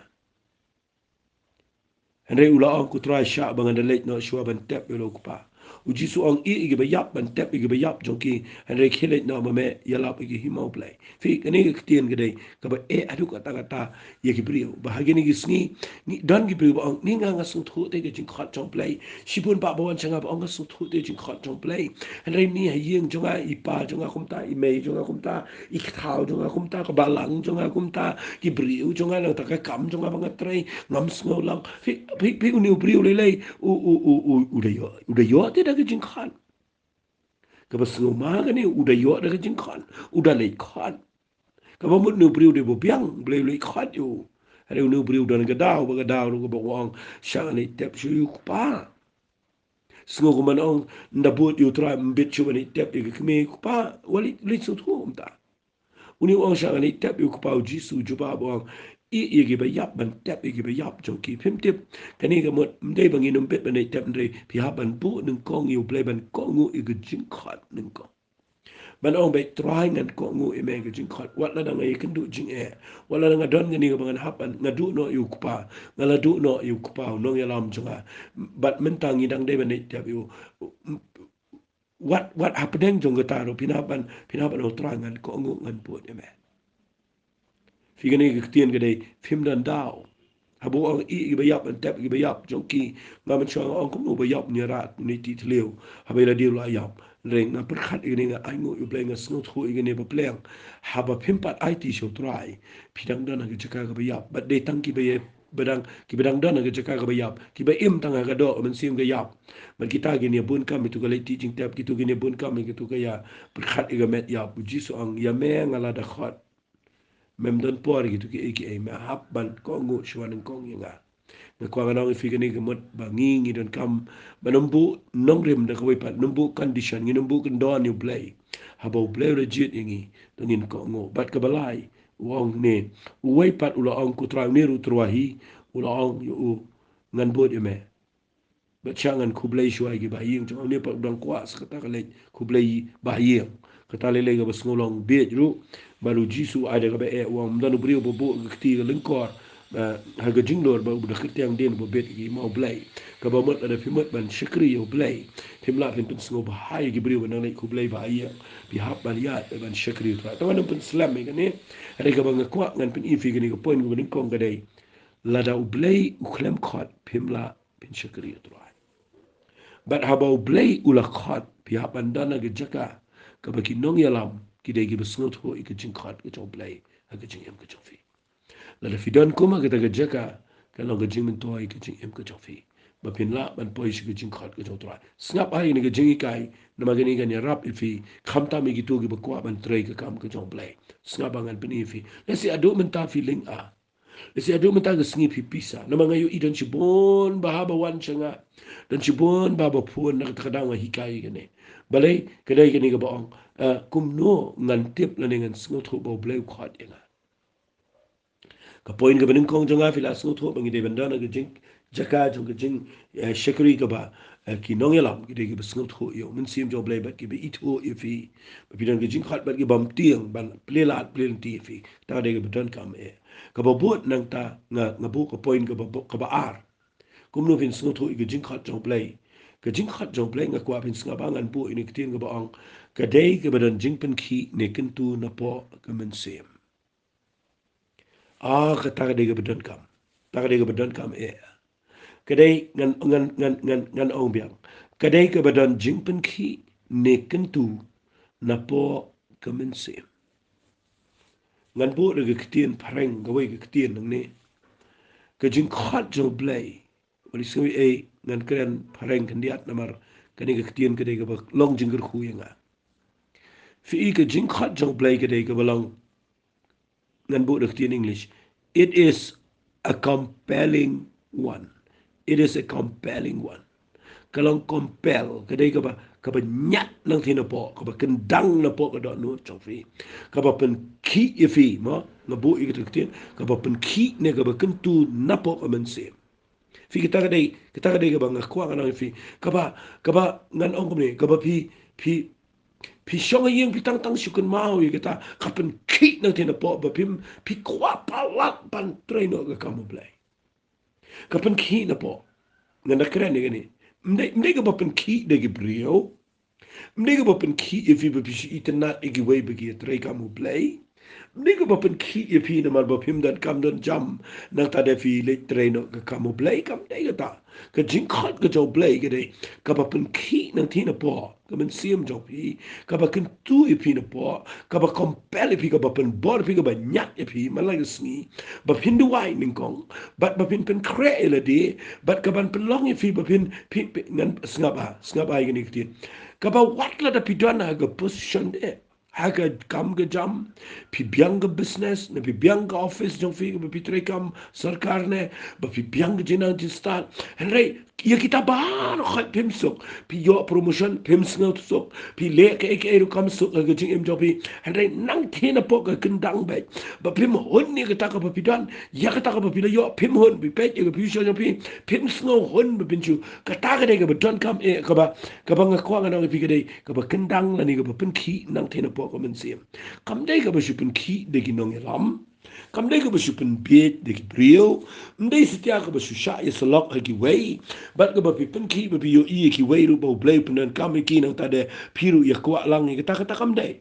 Hynrei u la ong, ko Trai, shah ba ngan da leit noh shuwa ban tep ïa la u kpa. U Jisu u ong, ïeh ïa kiba ïap ban tep ïa kiba ïap jong ki, hynrei khie leit noh ma me ïalap ïa ka hima U Blei. Phi, kane ka ktien ka dei kaba eh haduh katta katta ïa ki briew. Ba ha kine ki sngi, ngi don ki briew ba ong, ngi, nga, nga sngewthuh te ka jingkhot jong U Blei. Shibun ba, ba wan sha nga ba ong nga sngewthuh te ka jingkhot jong U Blei. Hynrei ngi ha ïing jong nga, i pa jong nga kumta, i mei jong nga kumta, i kthaw jong nga kumta, ka balang jong nga kumta, ki briew jong nga, nangta ka kam jong nga ba nga trei, ngam sngew lang. Phi, phi, phi, une u briew lei lei, u, u, u, u, u da ïoh, u da ïoh te da ka jingkhot. Kaba sngewma kane, u da ïoh da ka jingkhot, u da leit khot. Kaba mut une u briew u dei ba biang, U Blei u leit khot ïa u. Hynrei une u briew u don ka daw, ba ka daw ruh kaba u ong, shah ngan leit tep shuh ïa u kpa. Sngew kumba ong, ynda bud ïa u Trai, ym bit shuh ban leit tep ïa ka kmie, ïa u kpa, u leit, leit sngewthuh kumta. Une u ong, shah ngan leit tep ïa u kpa. U Jisu u jubab u ong, ïeh ïa kiba ïap ban tep ïa kiba ïap jong ki. Phim tip, kane ka mut ym dei ba ngin ym bit ban leit tep, hynrei phi hap ban buh nyngkong ïa U Blei, ban kohnguh ïa ka jingkhot nyngkong. Ban ong beit, Trai, ngan kohnguh ïa me ha ka jingkhot. Wat lada nga ïakynduh jingeh, wat lada nga don kane kaba ngan hap ban, nga duh noh ïa u kpa, nga la duh noh ïa u kpa, u nongïalam jong nga. Bad mynta ngi dang dei ban leit tep ïa u. Wat, wat hapdeng jong kata ruh phin hap ban, phin hap ban ong, Trai, ngan kohnguh, ngan bud ïa me. Phi, kane ka ktien ka dei, phim don daw. Haba u ong, ïeh ïa kiba ïap ban tep ïa kiba ïap jong ki, nga mynshuwa nga ong, kumno ba ïap, une u rat, une u tih thliew, haba ïa lade u la ïap. Hynrei nga pyrkhat ïa kane, nga ainguh ïa U Blei, nga sngewthuh ïa kane ba pleng. Haba phim pat aiti sha u Trai, phi dang don ha ka jaka kaba ïap. Bad dei tang kiba ïa ba dang, kiba dang don ha ka jaka kaba ïap, kiba im tang ha ka doh, ka mynsiem ka ïap. Bad kita kin ïa bun kam ïa kito ka leit tih jingtep, kito kin ïa bun kam ïa kito ka ïa pyrkhat ïa ka met ïap. U Jisu u ong, ïa me nga la da khot. Mem don por ïa kito kiei kiei, me hap ban kohnguh shuwa nyngkong ïa nga. Nga kwah ngan ong ïa phi kane ka mut ba ngi, ngi donkam ban ym buh nongrim da kawei pat, ym buh condition, ngin ym buh kyndon ïa U Blei. Haba U Blei u la jied ïa ngi, to ngin kohnguh. Bad kaba lai, u ong ne, uwei pat u la ong, ko Trai, une ruh u tyrwa hi, u la ong ïa u, ngan bud ïa me. Bad shah ngan khublei shuwa ïa ki bahaïing jong nga. Une pat u dang kwah sa kata ka leit khublei bahaïing. Kata lei lei kaba sngewlong bieit ruh. Bad u Jisu u ai da kaba eh, u ong, ym don u briew ba buh ka kti ha ka lyngkor, eh, ha ka jinglur, bad u da kyrtiang dien ba bit ha ka hima U Blei. Kaba mut lada phi mut ban shakri ïa U Blei, phim lah phin pynsngewbha ïa ki briew ba nang leit khublei bahaïing. Phi hap ban ïaid ban shakri ïa U Trai. Tang ban ym pynslem ïa kane. Hynrei kaba nga kwah ngan pyni ïa phi kane ka point kaba nyngkong ka dei, lada U Blei u khlem khot, phim lah phin shakri ïa U Trai. Bad haba U Blei u la khot, phi hap ban don ha ka jaka kaba ki nongïalam ki dei kiba sngewthuh ïa ka jingkhot ka jong U Blei ha ka jingim ka jong phi. Lada phi don kum ha kata ka jaka, kan long ka jingmyntoi ïa ka jingim ka jong phi, ba phin lah ban poi sha ka jingkhot ka jong U Trai. Sngap ha ïa kane ka jinghikai, namar kane kan ïarap ïa phi, khamtam ïa kito kiba kwah ban trei ka kam ka jong U Blei. Sngap ba ngan pyni ïa phi. Lehse haduh mynta phi lynga. Lehse haduh mynta ka sngi phi pisa. Namar nga ïohi don shibun bha ba wan sha nga, don shibun bha ba phone, na kata ka daw nga hikai ïa kane. Balei? Ka dei kane kaba ong, eh, kumno ngan tip lane ngan sngewthuh ba U Blei u khot ïa nga? Ka point kaba nyngkong jong nga, phi la sngewthuh ba ngi dei ban don ha ka jingjaka jong ka jing, eh, shakri kaba, eh, ki nongïalam ki dei kiba sngewthuh ïa u Mynsiem jong U Blei bad kiba ithuh ïa phi. Ba phi don ka jingkhot bad ki bym tieng ban plie lad plie lynti ïa phi. Kata ka dei kaba donkam eh. Kaba bud nangta nga, nga buh ka point kaba, kaba ar. Kumno phin sngewthuh ïa ka jingkhot jong U Blei? Ka jingkhot jong U Blei nga kwah phin sngap ba ngan buh ïa kane ka ktien kaba ong, ka dei kaba don jingpynkhih ne kyntu napoh ka mynsiem. Ah, kata ka dei kaba donkam. Kata ka dei kaba donkam eh. Ka dei ngan, ngan, ngan, ngan, ngan ong biang. Ka dei kaba don jingpynkhih ne kyntu napoh ka mynsiem. Ngan buh da ka ktien phareng, kawei ka ktien nangne. Ka jingkhot jong U Blei. Wat sngew ei, ngan kren phareng khyndiat namar kane ka ktien ka dei kaba long jingkyrkhu ïa nga. Phi i, ka jingkhot jong U Blei ka dei kaba long, ngan buh da ka ktien English. It is a compelling one. It is a compelling one. Ka long compel, ka dei kaba, kaba ñiad nangthie napoh, kaba kyndang napoh ka dohnud jong phi. Kaba pynkhih ïa phi, mo, nga buh ïa kata ka ktien, kaba pynkhih ne kaba kyntu napoh ka mynsiem. Phi, kata ka dei, kata ka dei kaba nga kwah ngan ong ïa phi. Kaba, kaba ngan ong kumne, kaba phi, phi, phi shong ha ïing phi tang tang shu kynmaw ïa kata, ka pynkhih nangthie napoh ba phim, phi kwah palat ban trei noh ka kam U Blei. Ka pynkhih napoh. Ngan da kren ïa kane. Ym dei, ym dei kaba pynkhih da ki briew. Ym dei kaba pynkhih ïa phi ba phi shu itynnad ïa kiwei ba ki ïatrei kam U Blei. Ym dei kaba pynkhih ïa phi namar ba phim don kam don jam, nangta de phi leit trei noh ka kam U Blei, kam dei kata. Ka jingkhot ka jong U Blei ka dei kaba pynkhih nangthie napoh ka mynsiem jong phi, kaba kyntu ïa phi napoh, kaba compel ïa phi, kaba pynbor ïa phi, kaba ñiad ïa phi man la ka sngi, ba phin duwai nyngkong, bad ba phin pynkhreh ïa lade, bad kaban pynlong ïa phi ba phin, phi, phi, ngan sngap ha, sngap ha ïa kane ka ktien. Kaba wat lada phi don ha ka position de, ha ka kam ka jam, phi biang ka business, ne phi biang ka office jong phi, ba phi trei kam sorkar ne, ba phi biang ka jingnang jingstad. Hynrei ïa kita baroh phim suk, phi ïoh promotion phim sngewsuk, phi leh kaei kaei ruh kam suk ha ka jingim jong phi. Hynrei nangthie napoh ka kyndang beit, ba phim hun ïa kata kaba phi don, ïa kata kaba phi la ïoh phim hun, phi peit ïa ka future jong phi, phim sngew hun ba phin shu. Kata ka dei kaba donkam eh, kaba, kaba nga kwah ngan ong ïa phi ka dei kaba kyndang lane kaba pynkhih nangthie napoh ka mynsiem. Kam dei kaba shu pynkhih da ki nongïalam. Kam dei kaba shu pynbieit da ki briew. Ym dei satia kaba shu shah ïasyllok ha kiwei. Bad kaba phi pynkhih ba phi ïohi ïa kiwei ruh ba U Blei u pyndonkam ïa ki, nangta de phi ruh ïa kwah lang ïa kata, kata kam dei.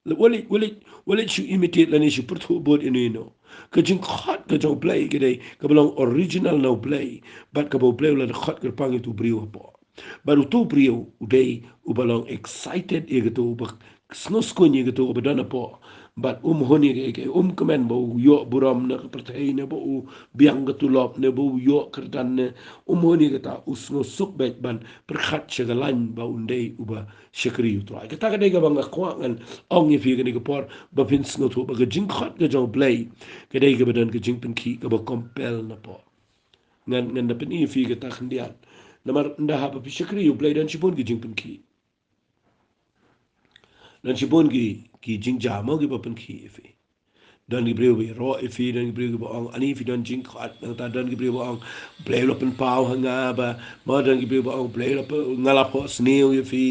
Wat leit, wat leit, wat leit shu imitate lane shu pyrthuh bud ïano ïano. Ka jingkhot ka jong U Blei ka dei kaba long original na U Blei, bad kaba U Blei u la dep khot kyrpang ïa uto u briew hapoh. Bad uto u briew u dei uba long excited ïa kato, uba sngewskuiñ ïa kato kaba don hapoh. Bad um hun ïa kaei kaei, um kmen ba u ïoh burom na ka pyrthei, ne ba u biang ka tulop, ne ba u ïoh kyrdan, ne um hun ïa kata, u sngewsuk beit ban pyrkhat sha ka lain ba un dei uba shakri U Trai. Kata ka dei kaba nga kwah ngan ong ïa phi kane ka por, ba phin sngewthuh ba ka jingkhot ka jong U Blei ka dei kaba don ka jingpynkhih, kaba compel napoh. Ngan, ngan da pyni ïa phi kata khyndiat. Namar ynda haba phi shakri U Blei don shibun ki jingpynkhih. Don shibun ki, ki jingjia mo kiba pynkhih ïa phi. Don ki briew ba ïaroh ïa phi, don ki briew kiba ong, ani phi don jingkhot, nangta don ki briew ba ong, Blei u la pynpaw ha nga ba, mo don ki briew ba ong, Blei u la pyn-, nga la phohsniew ïa phi,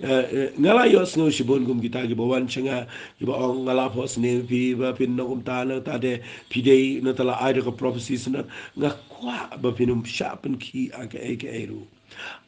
eh, eh, nga la ïohsngew shibun kum kita kiba wan sha nga, kiba ong, nga la phohsniew ïa phi, ba phin nang kumta, nangta de, phi dei, nangta la ai da ka prophecy sngewbha, nga kwah ba phin ym shah pynkhih ha kaei kaei ruh.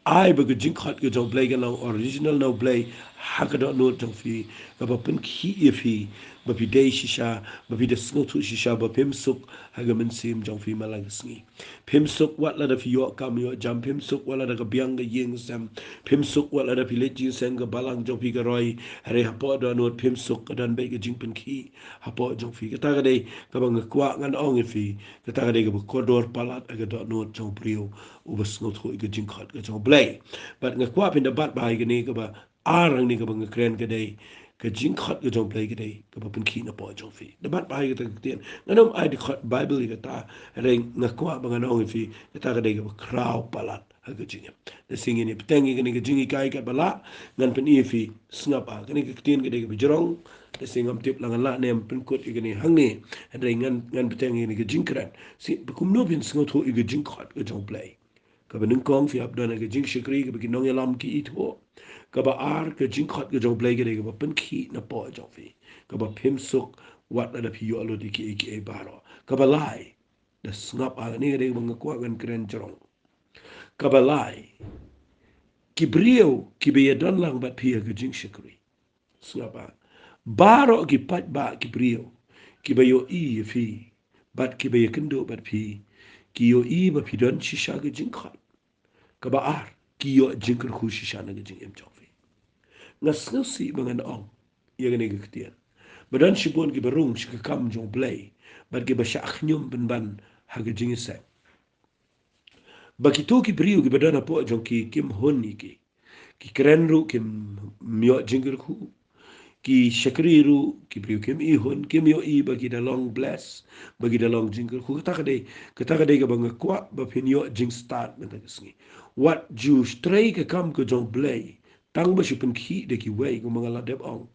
Ai ba ka jingkhot ka jong U Blei kan long original na U Blei ha ka dohnud jong phi, kaba pynkhih ïa phi, ba phi dei shisha, ba phi da sngewthuh shisha, ba phim suk ha ka mynsiem jong phi man la ka sngi. Phim suk wat lada phi ïoh kam ïoh jam, phim suk wat lada ka biang ka ïing ka sem, phim suk wat lada phi leit jingïaseng ka balang jong phi ka roi, hynrei hapoh dohnud phim suk, ka don beit ka jingpynkhih hapoh jong phi. Kata ka dei kaba nga kwah ngan ong ïa phi, kata ka dei kaba kordor palat ha ka dohnud jong u briew uba sngewthuh ïa ka jingkhot ka jong U Blei. Bad nga kwah phin da bat bha ïa kane kaba ar hangne kaba nga kren ka dei, ka jingkhot ka jong U Blei ka dei kaba pynkhih napoh jong phi. Da bat bha ïa kata ka ktien. Ngan ym ai dkhot Baibl ïa kata, hynrei nga kwah ba ngan ong ïa phi, kata ka dei kaba khraw palat ha ka jingim. Lehse ngin ïa bteng ïa kane ka jinghikai katba lah, ngan pyni ïa phi, sngap ah, kane ka ktien ka dei kaba jrong, lehse ngam tip la ngan lah ne em pynkut ïa kane hangne, hynrei ngan, ngan bteng ïa kane ka jingkren. Shi, ba kumno phin sngewthuh ïa ka jingkhot ka jong U Blei. Kaba nyngkong, phi hap don ha ka jingshakri kaba ki nongïalam ki ithuh. Kaba ar, ka jingkhot ka jong U Blei ka dei kaba pynkhih na pdeng jong phi, kaba phim suk wat lada phi ïoh lut ïa kiei kiei baroh. Kaba lai, da sngap ah, kane ka dei kaba nga kwah ngan kren jrong. Kaba lai, ki briew kiba ïadon lang bad phi ha ka jingshakri. Sngap ah, baroh ki paidbah ki briew kiba ïohi ïa phi bad kiba ïakynduh bad phi, ki ïohi ba phi don shisha ka jingkhot. Kaba ar, ki ïoh jingkyrkhu shisha na ka jingim jong phi. Nga sngewsih ba ngan ong ïa kane ka ktien, ba don shibun kiba rung sha ka kam jong U Blei bad kiba shah khñium pynban ha ka jingïaseng. Ba kito ki briew kiba don hapoh jong ki kim hun ïa ki. Ki kren ruh kim ïoh jingkyrkhu. Ki shakri ruh, ki briew kim ihun, kim ïohi ba ki da long bless, ba ki da long jingkyrkhu. Kata ka dei, kata ka dei kaba nga kwah ba phin ïoh jingstad mynta ka sngi. Wat ju trei ka kam ka jong U Blei tang ba shu pynkhih da kiwei, kumba nga la dep ong.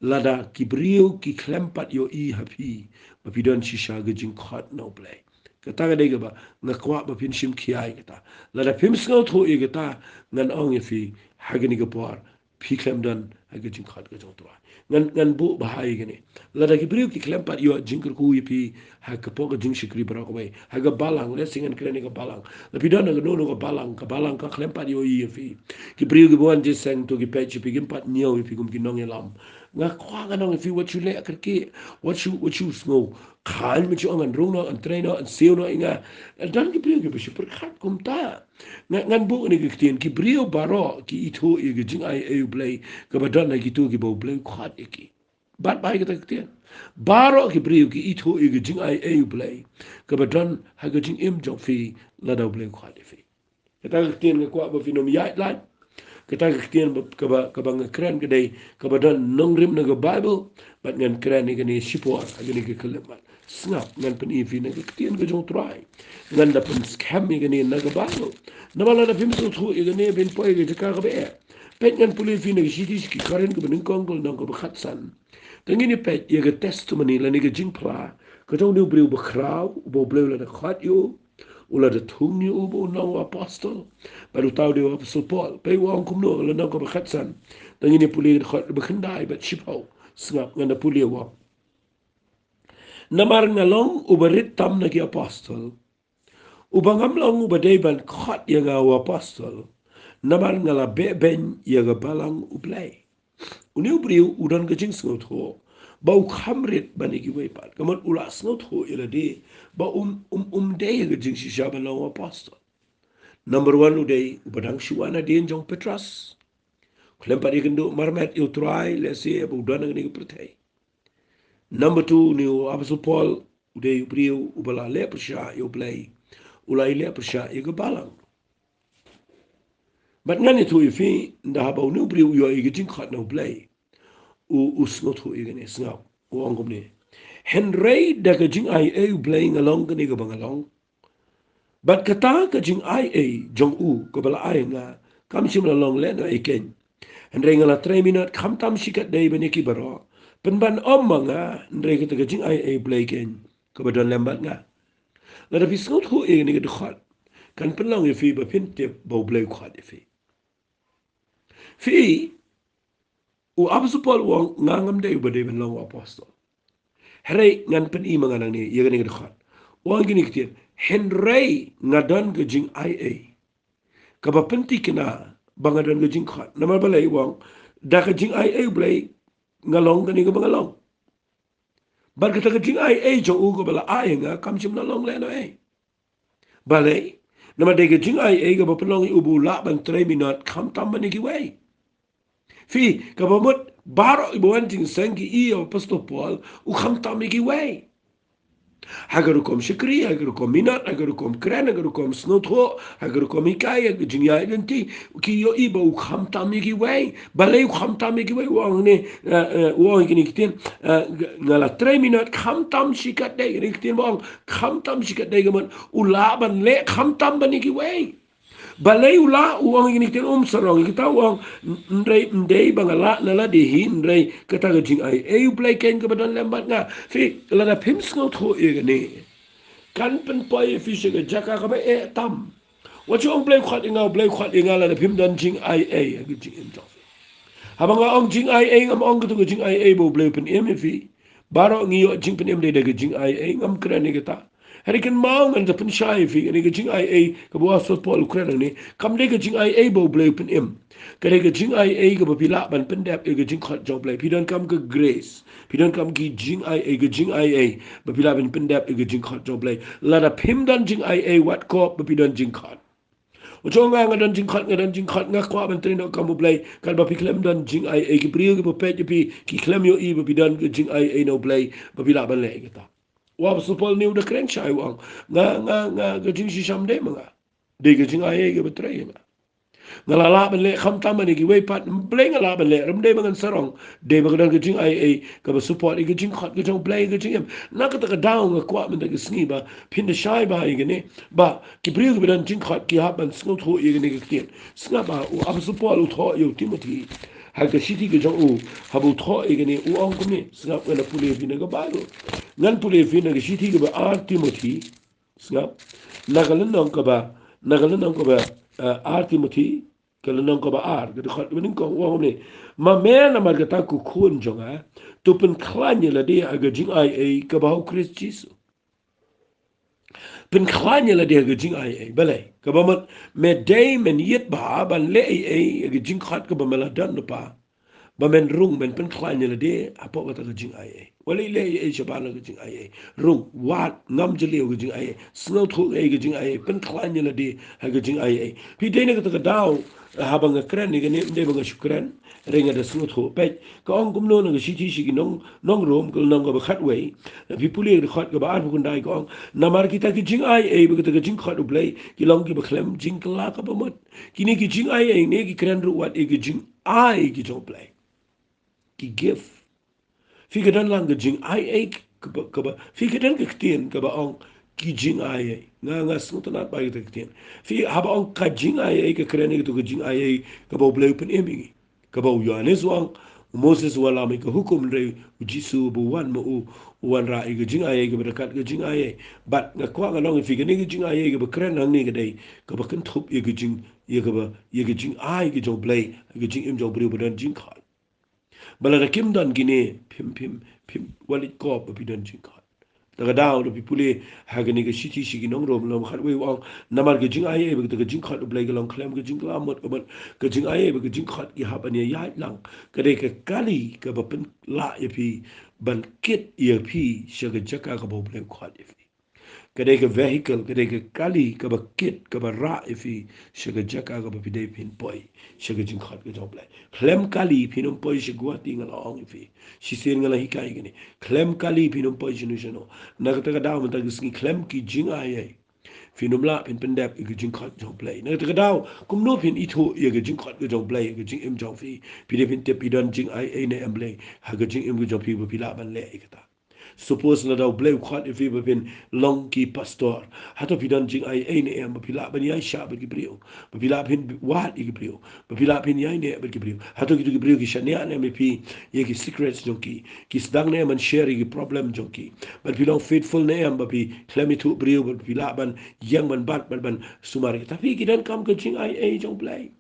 Lada ki briew ki khlem pat ïohi ha phi ba phi don shisha ka jingkhot na U Blei. Kata ka dei kaba nga kwah ba phin shim khia ïa kata. Lada phim sngewthuh ïa kata, ngan ong ïa phi, ha kane ka por phi khlem don ha ka jingkhot ka jong U Trai. Ngan, ngan buh bha ïa kane. Lada ki briew ki khlem pat ïoh jingkyrkhu ïa phi ha ka por ka jingshakri baroh kawei, ha ka balang, lehse ngan kren ïa ka balang. Lada phi don ha kano kano ka balang, ka balang ka khlem pat ïohi ïa phi. Ki briew kiba wan jingïaseng to ki peit sha phi, kim pat ñiew ïa phi kum ki nongïalam. Nga kwah ngan ong ïa phi, wat shu leh kyrkieh, wat shu, wat shu sngew khlaiñ, wat shu ong ngan rung noh, ngan trei noh, ngan siew noh ïa nga. Don ki briew kiba shu pyrkhat kumta. Nga, ngan buh ïa kane ka ktien, ki briew baroh ki ithuh ïa ka jingaiei U Blei kaba don ha kito kiba U Blei u khot ïa ki. Bat bha ïa kata ka ktien. Baroh ki briew ki ithuh ïa ka jingaiei U Blei kaba don ha ka jingim jong phi lada U Blei u khot ïa phi. Kata ka ktien nga kwah ba phin ym ïaid lait. Kata ka ktien ba, kaba, kaba nga kren ka dei kaba don nongrim na ka Baibl, bad ngan kren ïa kane shipor ha kane ka khyllipmat. Sngap, ngan pyni ïa phi na ka ktien ka jong U Trai. Ngan da pynskhem ïa kane na ka Baibl. Namar lada phim sngewthuh ïa kane, phin poi ha ka jaka kaba eh. Peit, ngan pule ïa phi na ka shithi sha ki Korinth kaba nyngkong, ka lynnong kaba khatsan. Te ngin ïa peit ïa ka testimony lane ka jingphla ka jong une u briew bakhraw uba U Blei u la da khot ïa u, u la da thung ïa u ba un long u apostol. Bad uta u dei u apostol Paul. Peit u ong kumno, ka lynnong kaba khatsan. Te ngin ïa pule ka dkhot ba khyndai bad shiphew. Sngap, ngan da pule, u ong: Namar nga long uba rit tam na ki apostol, uba ngam long uba dei ban khot ïa nga u apostol, namar nga la beh beiñ ïa ka balang U Blei. Une u briew u don ka jingsngewthuh ba u kham rit ban ïa kiwei pat. Ka mut u la sngewthuh ïa lade ba um, um, um dei ha ka jingshisha ban long u apostol. Number one, u dei uba dang shu wan hadien jong u Petros. Khlem pat ïakynduh marmet ïa U Trai, lehse ba u don ha kane ka pyrthei. Number two, une u apostol Paul u dei u briew uba la leh pyrshah ïa U Blei, u la ïaleh pyrshah ïa ka balang. Bad ngan ïathuh ïa phi, ynda haba une u briew u ïoh ïa ka jingkhot na U Blei, u, u sngewthuh ïa kane, sngap, u ong kumne: Hynrei da ka jingaiei U Blei nga long kane kaba nga long. Bad kata ka jingaiei jong u kaba la ai ha nga kam shym la long lehnohei keiñ. Hynrei nga la trei minot khamtam shikatdei ban ïa ki baroh. Pynban ym ma nga, hynrei kata ka jingaiei U Blei keiñ kaba don lem bad nga. Lada phi sngewthuh ïa kane ka dkhot, kan pynlong ïa phi ba phin tip ba U Blei u khot ïa phi. Phi, u apostol Paul u ong, nga ngam dei uba dei ban long u apostol. Hynrei ngan pyni ma nga nangne ïa kane ka dkhot. U ong kine ki ktien: Hynrei nga don ka jingaiei kaba pynthikna ba nga don ka jingkhot. Namar balei? U ong, da ka jingaiei U Blei nga long kane kaba nga long. Bad kata ka jingaiei jong u kaba la ai ha nga kam shym la long lehnohei. Balei? Namar dei ka jingaiei kaba pynlong ïa u ba u lah ban trei minot khamtam ban ïa kiwei. Phi, kaba mut baroh kiba wan jingïaseng ki i ïa u apostol Paul, u khamtam ïa kiwei. Ha ka rukom shakri, ha ka rukom minot, ha ka rukom kren, ha ka rukom sngewthuh, ha ka rukom hikai, ha ka jingïaid lynti, ki ïohi ba u khamtam ïa kiwei. Balei u khamtam ïa kiwei? U ong ne, eh, eh, u ong kine ki ktien, eh, nga la trei minot khamtam shikatdei, kine ki ktien ba ong khamtam shikatdei ka mut u lah ban leh khamtam ban ïa kiwei. Balei u lah, u ong ïa kine ki ktien, um sarong ïa kata, u ong, hynrei ym dei ba nga lah na lade hi, hynrei kata ka jingaiei U Blei keiñ kaba don lem bad nga. Phi, lada phim sngewthuh ïa kane, kan pynpoi ïa phi sha ka jaka kaba eh tam. Wat shu ong Blei u khot ïa nga, Blei u khot ïa nga, lada phim don jingaiei ha ka jingim jong phi. Haba nga ong jingaiei, ngam ong katu ka jingaiei ba U Blei u pynim ïa phi. Baroh ngi ïoh jingpynim dei da ka jingaiei, ngam kren ïa kata. Hynrei kynmaw, ngan da pynshai ïa phi, kane ka jingaiei kaba u apostol Paul u kren hangne, kam dei ka jingaiei ba U Blei u pynim. Ka dei ka jingaiei kaba phi lah ban pyndep ïa ka jingkhot jong U Blei. Phi donkam ka grace. Phi donkam ki jingaiei, ka jingaiei ba phi lah ban pyndep ïa ka jingkhot jong U Blei. Lada phim don jingaiei, wat kop ba phi don jingkhot. U ong, nga, nga don jingkhot, nga don jingkhot, nga kwah ban trei noh kam U Blei. Katba phi khlem don jingaiei, ki briew kiba peit ïa phi ki khlem ïohi ba phi don ka jingaiei na U Blei ba phi lah ban leh ïa kata. U apostol Paul ne u da kren shai, u ong, nga, nga, nga, ka jingshisha ym dei ma nga. Dei ka jingaiei kaba trei ïa nga. Nga la lah ban leh khamtam ïa kiwei pat, balei nga lah ban leh? Ym dei ba ngan sarong. Dei ba ka don ka jingaiei kaba support ïa ka jingkhot ka jong U Blei ha ka jingim. Na kata ka daw nga kwah mynta ka sngi ba phin da shai bha ïa kane, ba ki briew kiba don jingkhot ki hap ban sngewthuh ïa kane ka ktien. Sngap ba u apostol Paul u thoh ïa u Timothi ha ka shithi ka jong u, haba u thoh ïa kane u ong kumne. Sngap, ngan pule ïa phi na ka Baibl. Ngan pule ïa phi na ka shithi kaba ar Timothi. Sngap. Na ka lynnong kaba, na ka lynnong kaba, eh, ar Timothi, ka lynnong kaba ar, ka dkhot kaba nyngkong, u ong kumne. Ma me, namar kata ko khun jong nga, to pynkhlaiñ ïa lade ha ka jingaiei kaba ha U Khrist Jisu. Pynkhlaiñ ïa lade ha ka jingaiei. Balei? Kaba mut me dei men ïit bha ban leh eiei ha ka jingkhot kaba me la don lypa, ba men rung, men pynkhlaiñ ïa lade hapoh kata ka jingaiei. Wat leh eiei shabar na ka jingaiei. Rung, wad, ngam jylliew ka jingaiei. Sngewthuh ïa ka jingaiei. Pynkhlaiñ ïa lade ha ka jingaiei. Phi, dei na kata ka daw, haba nga kren ïa kane, ym dei ba nga shu kren, hynrei nga da sngewthuh. Peit, ka ong kumno na ka shithi sha ki nong, nong Rom, ka lynnong kaba khatwei. Lada phi pule ka dkhot kaba arphew khyndai, ka ong, namar kita ki jingaiei bad kita ki jingkhot U Blei ki long kiba khlem jingkylla kaba mut. Kine ki jingaiei ne ki kren ruh wat ïa ki jingai ki jong U Blei. Ki gift. Phi, ka don lang ka jingaiei kaba, kaba, phi, ka don ka ktien kaba ong ki jingaiei. Nga, nga sngewtynnat bha ïa kita ki ktien. Phi, haba ong ka jingaiei, ka kren ïa katu ka jingaiei kaba U Blei u pynim ïa ngi. Kaba u Ïoannis u ong, u Moses u wallam ïa ka hukum, hynrei u Jisu ba u wan ma u, u wanrah ïa ka jingaiei kaba ryngkat ka jingaiei. Bad nga kwah ngan ong ïa phi, kane ka jingaiei kaba kren hangne ka dei kaba kynthup ïa ka jing, ïa kaba, ïa ka jingai ka jong U Blei ha ka jingim jong u briew ba don jingkhot. Ba lada kim don kine, phim, phim, phim, wat leit kop ba phi don jingkhot. Kata ka daw, lada phi pule ha kane ka shithi sha ki nong Rom, lynnong khatwei, u ong, namar ka jingaiei bad kata ka jingkhot U Blei ka long khlem ka jingkylla mut, ka mut ka jingaiei bad ka jingkhot ki hap ban ïaid lang. Ka dei ka kali kaba pynlah ïa phi, ban kit ïa phi sha ka jaka kaba U Blei u khot ïa phi. Ka dei ka vehicle, ka dei ka kali kaba kit, kaba rah ïa phi sha ka jaka kaba phi dei phin poi sha ka jingkhot ka jong U Blei. Khlem kali phin ym poi sha Guwahati, nga la ong ïa phi. Shisien nga la hikai kane. Khlem kali phin ym poi shano shano. Na kata ka daw mynta ka sngi, khlem ki jingaiei phin ym lah phin pyndep ïa ka jingkhot jong U Blei. Na kata ka daw, kumno phin ithuh ïa ka jingkhot ka jong U Blei ha ka jingim jong phi? Phi dei phin tip phi don jingaiei ne em, Blei, ha ka jingim ka jong phi ba phi lah ban leh ïa kata. Suppose lada U Blei u khot ïa phi ba phin long ki pastor, hato phi don jingaiei ne em ba phi lah ban ïaishah bad ki briew, ba phi lah phin wad ïa ki briew, ba phi lah phin ïaineh bad ki briew? Hato kitu ki briew ki shaniah ne em ïa phi ïa ki secrets jong ki? Ki sdang ne em ban share ïa ki problem jong ki? Bad phi long faithful ne em ba phi khlem ithuh briew, ba phi lah ban ïeng ban bat, ban, ban sumar ïa ki? Te phi, ki donkam ka jingaiei jong U Blei.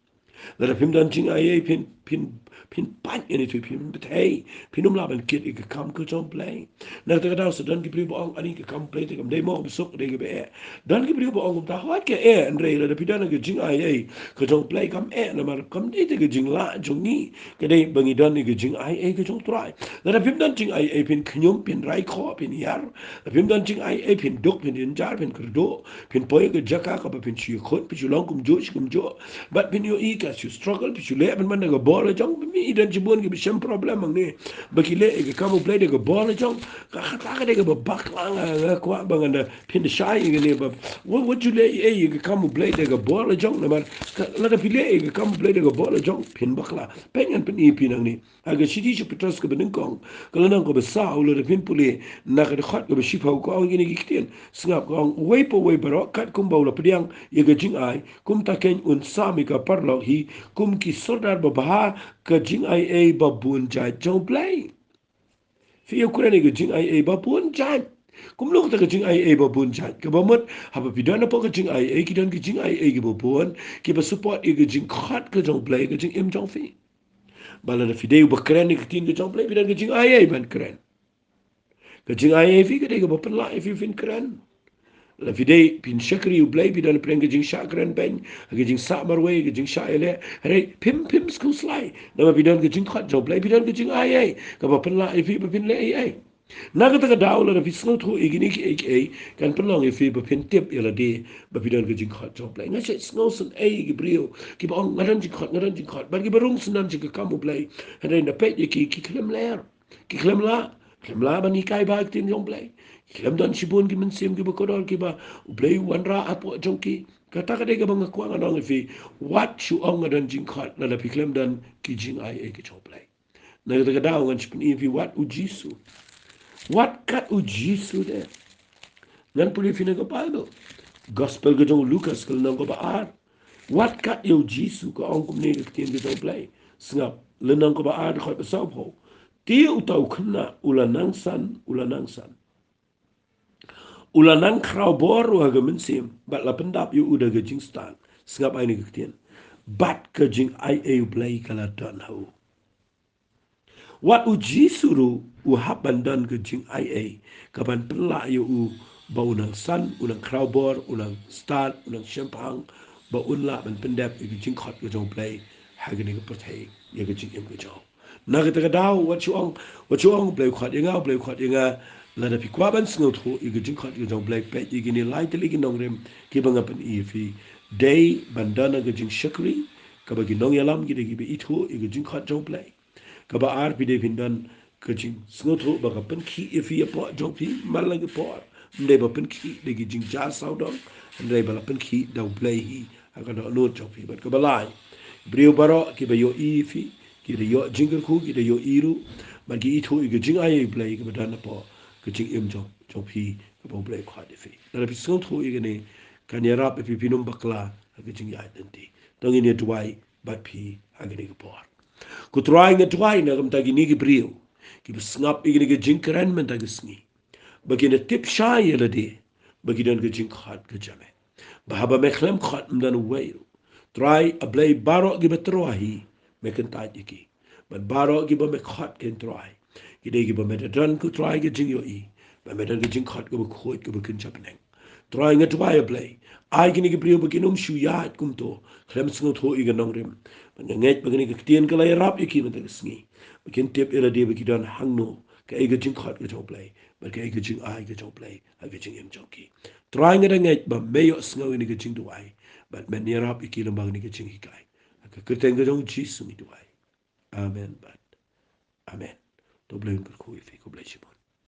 Lada phim don jingaiei, phin, phin, phin pait ïa kane, phin bthei, phin ym lah ban kit ïa ka kam ka jong U Blei. Na kata ka daw sa don ki briew ba ong, ani, ka kam U Blei te kam dei mo kaba suk, ka dei kaba eh. Don ki briew ba ong kumta, hooid ka eh, hynrei lada phi don ka jingaiei ka jong U Blei, kam eh, namar kam dei te ka jinglah jong ngi. Ka dei ba ngi don ka jingaiei ka jong U Trai. Lada phim don jingaiei, phin khñium, phin rai khoh, phin hiar. Lada phim don jingaiei, phin duk, phin jynjar, phin kyrduh, phin poi ha ka jaka kaba phin shu ïakhun, phin shu long kumjuh shi kumjuh. Bad phin ïohi ka shu struggle, phi shu leh ban ban da ka bor la jong, phi i don shibun kiba shem problem hangne ba ki leh ïa ka kam U Blei da ka bor la jong. Ka kata ka dei kaba bakla, nga nga kwah ba ngan da pynshai ïa kane ba wat wat shu leh ïa ka kam U Blei da ka bor la jong, namar lada phi leh ïa ka kam U Blei da ka bor la jong phin bakla. Peit ngan pyni phi nangne ha ka shithi sha u Petros kaba nyngkong, ka lynnong kaba saw, lada phin pule na ka dkhot kaba shiphew, ka ong kine ki ktien. Sngap, ka ong, uwei pa uwei baroh katkum ba u la pdiang ïa ka jingai, kumta keiñ un sam ïa ka paralok hi kum ki sordar babha ka jingaiei babun jait jong U Blei. Phi ïoh kren ïa ka jingaiei babun jait. Kumno kata ka jingaiei babun jait? Kaba mut haba phi don hapoh ka jingaiei, ki don ki jingaiei kiba bun kiba support ïa ka jingkhot ka jong U Blei, ka jingim jong phi. Ba lada phi dei uba kren ïa ka ktien ka jong U Blei, phi don ka jingaiei ban kren. Ka jingaiei phi ka dei kaba pynlah ïa phi phin kren. Lada phi dei phin shakri U Blei, phi don pdeng ka jingshah kren beiñ, ka jingshah marwei, ka jingshah ïaleh, hynrei phim phim skhuslai. Namar phi don ka jingkhot jong U Blei, phi don ka jingaiei kaba pynlah ïa phi ba phin leh ei ei. Na kata ka daw lada phi sngewthuh ïa kine kiei kiei, kan pynlong ïa phi ba phin tip ïa lade ba phi don ka jingkhot jong U Blei. Nga shait sngew sngewsih ïa ki briew kiba ong, nga don jingkhot, nga don jingkhot, bad kiba rung syndon sha ka kam U Blei, hynrei na peit ïa ki, ki khlem ler, ki khlem lah, khlem lah ban hikai bha ïa ka ktien jong U Blei. Ki khlem don shibun ki mynsiem kiba kordor kiba U Blei u wanrah hapoh jong ki. Kata ka dei kaba nga kwah ngan ong ïa phi, wat shu ong nga don jingkhot lada phi khlem don ki jingaiei ka jong U Blei. Na kata ka daw ngan shu pyni ïa phi wat U Jisu. Wat kat U Jisu de. Ngan pule ïa phi na ka Baibl. Gospel ka jong u Lukas ka lynnong kaba ar. Wat kat ïa U Jisu, ka ong kumne ka ktien ka jong U Blei. Sngap, lynnong kaba ar, dkhot ba sawphew. Te uta u khynnah u la nang san, u la nang san. U la nang khraw bor ruh ha ka mynsiem, bad la pyndap ïa u da ka jingstad. Sngap, ai kane ka ktien. Bad ka jingaiei U Blei ka la don ha u. Wat U Jisu ruh u hap ban don ka jingaiei kaban pynlah ïa u ba u nang san, u nang khraw bor, u nang stad, u nang shemphang, ba un lah ban pyndep ïa ka jingkhot ka jong U Blei ha kane ka pyrthei ïa ka jingim ka jong u. Na kata ka daw wat shu ong, wat shu ong U Blei u khot ïa nga, U Blei u khot ïa nga. Lada phi kwah ban sngewthuh ïa ka jingkhot ka jong U Blei, peit ïa kine lai tylli ki nongrim kiba nga pyni ïa phi. Dei ban don ha ka jingshakri kaba ki nongïalam ki dei kiba ithuh ïa ka jingkhot jong U Blei. Kaba ar, phi dei phin don ka jingsngewthuh ba ka pynkhih ïa phi hapoh jong phi man la ki por. Ym dei ba pynkhih da ki jingjia sawdong, hynrei ba la pynkhih da U Blei hi ha ka dohnud jong phi. Bad kaba lai, briew baroh kiba ïohi ïa phi ki da ïoh jingkyrkhu, ki da ïohi ruh, bad ki ithuh ïa ka jingaiei U Blei kaba don hapoh ka jingim jong, jong phi kaba U Blei u khot ïa phi. Lada phi sngewthuh ïa kane, kan ïarap ïa phi phin ym bakla ha ka jingïaid lynti. To ngin ïa duwai bad phi ha kane ka por. Ko Trai, nga duwai na ka bynta kine ki briew kiba sngap ïa kane ka jingkren mynta ka sngi, ba kin da tip shai ïa lade ba ki don ka jingkhot ka jong me, ba haba me khlem khot ym don uwei ruh. Trai, A Blei, baroh kiba tyrwa hi me kyntait ïa ki. Bad baroh kiba me khot, ko Trai, ki dei kiba me da don, ko Trai, ka jingïohi ba me don ka jingkhot kaba khuid kaba kynja bneng. Trai, nga duwai, A Blei, ai kine ki briew ba kin ym shu ïaid kumto khlem sngewthuh ïa ka nongrim. Bad nga ngeit ba kane ka ktien ka la ïarap ïa ki mynta ka sngi, ba kin tip ïa lade ba ki don hangno, kaei ka jingkhot ka jong U Blei bad kaei ka jingai ka jong U Blei ha ka jingim jong ki. Trai, nga da ngeit ba me ïohsngew ïa kane ka jingduwai bad men ïarap ïa ki lyngba kane ka jinghikai. Ha ka kyrteng ka jong U Jisu ngi duwai. Amen bad amen. To U Blei un kyrkhu ïa phi, khublei shibun.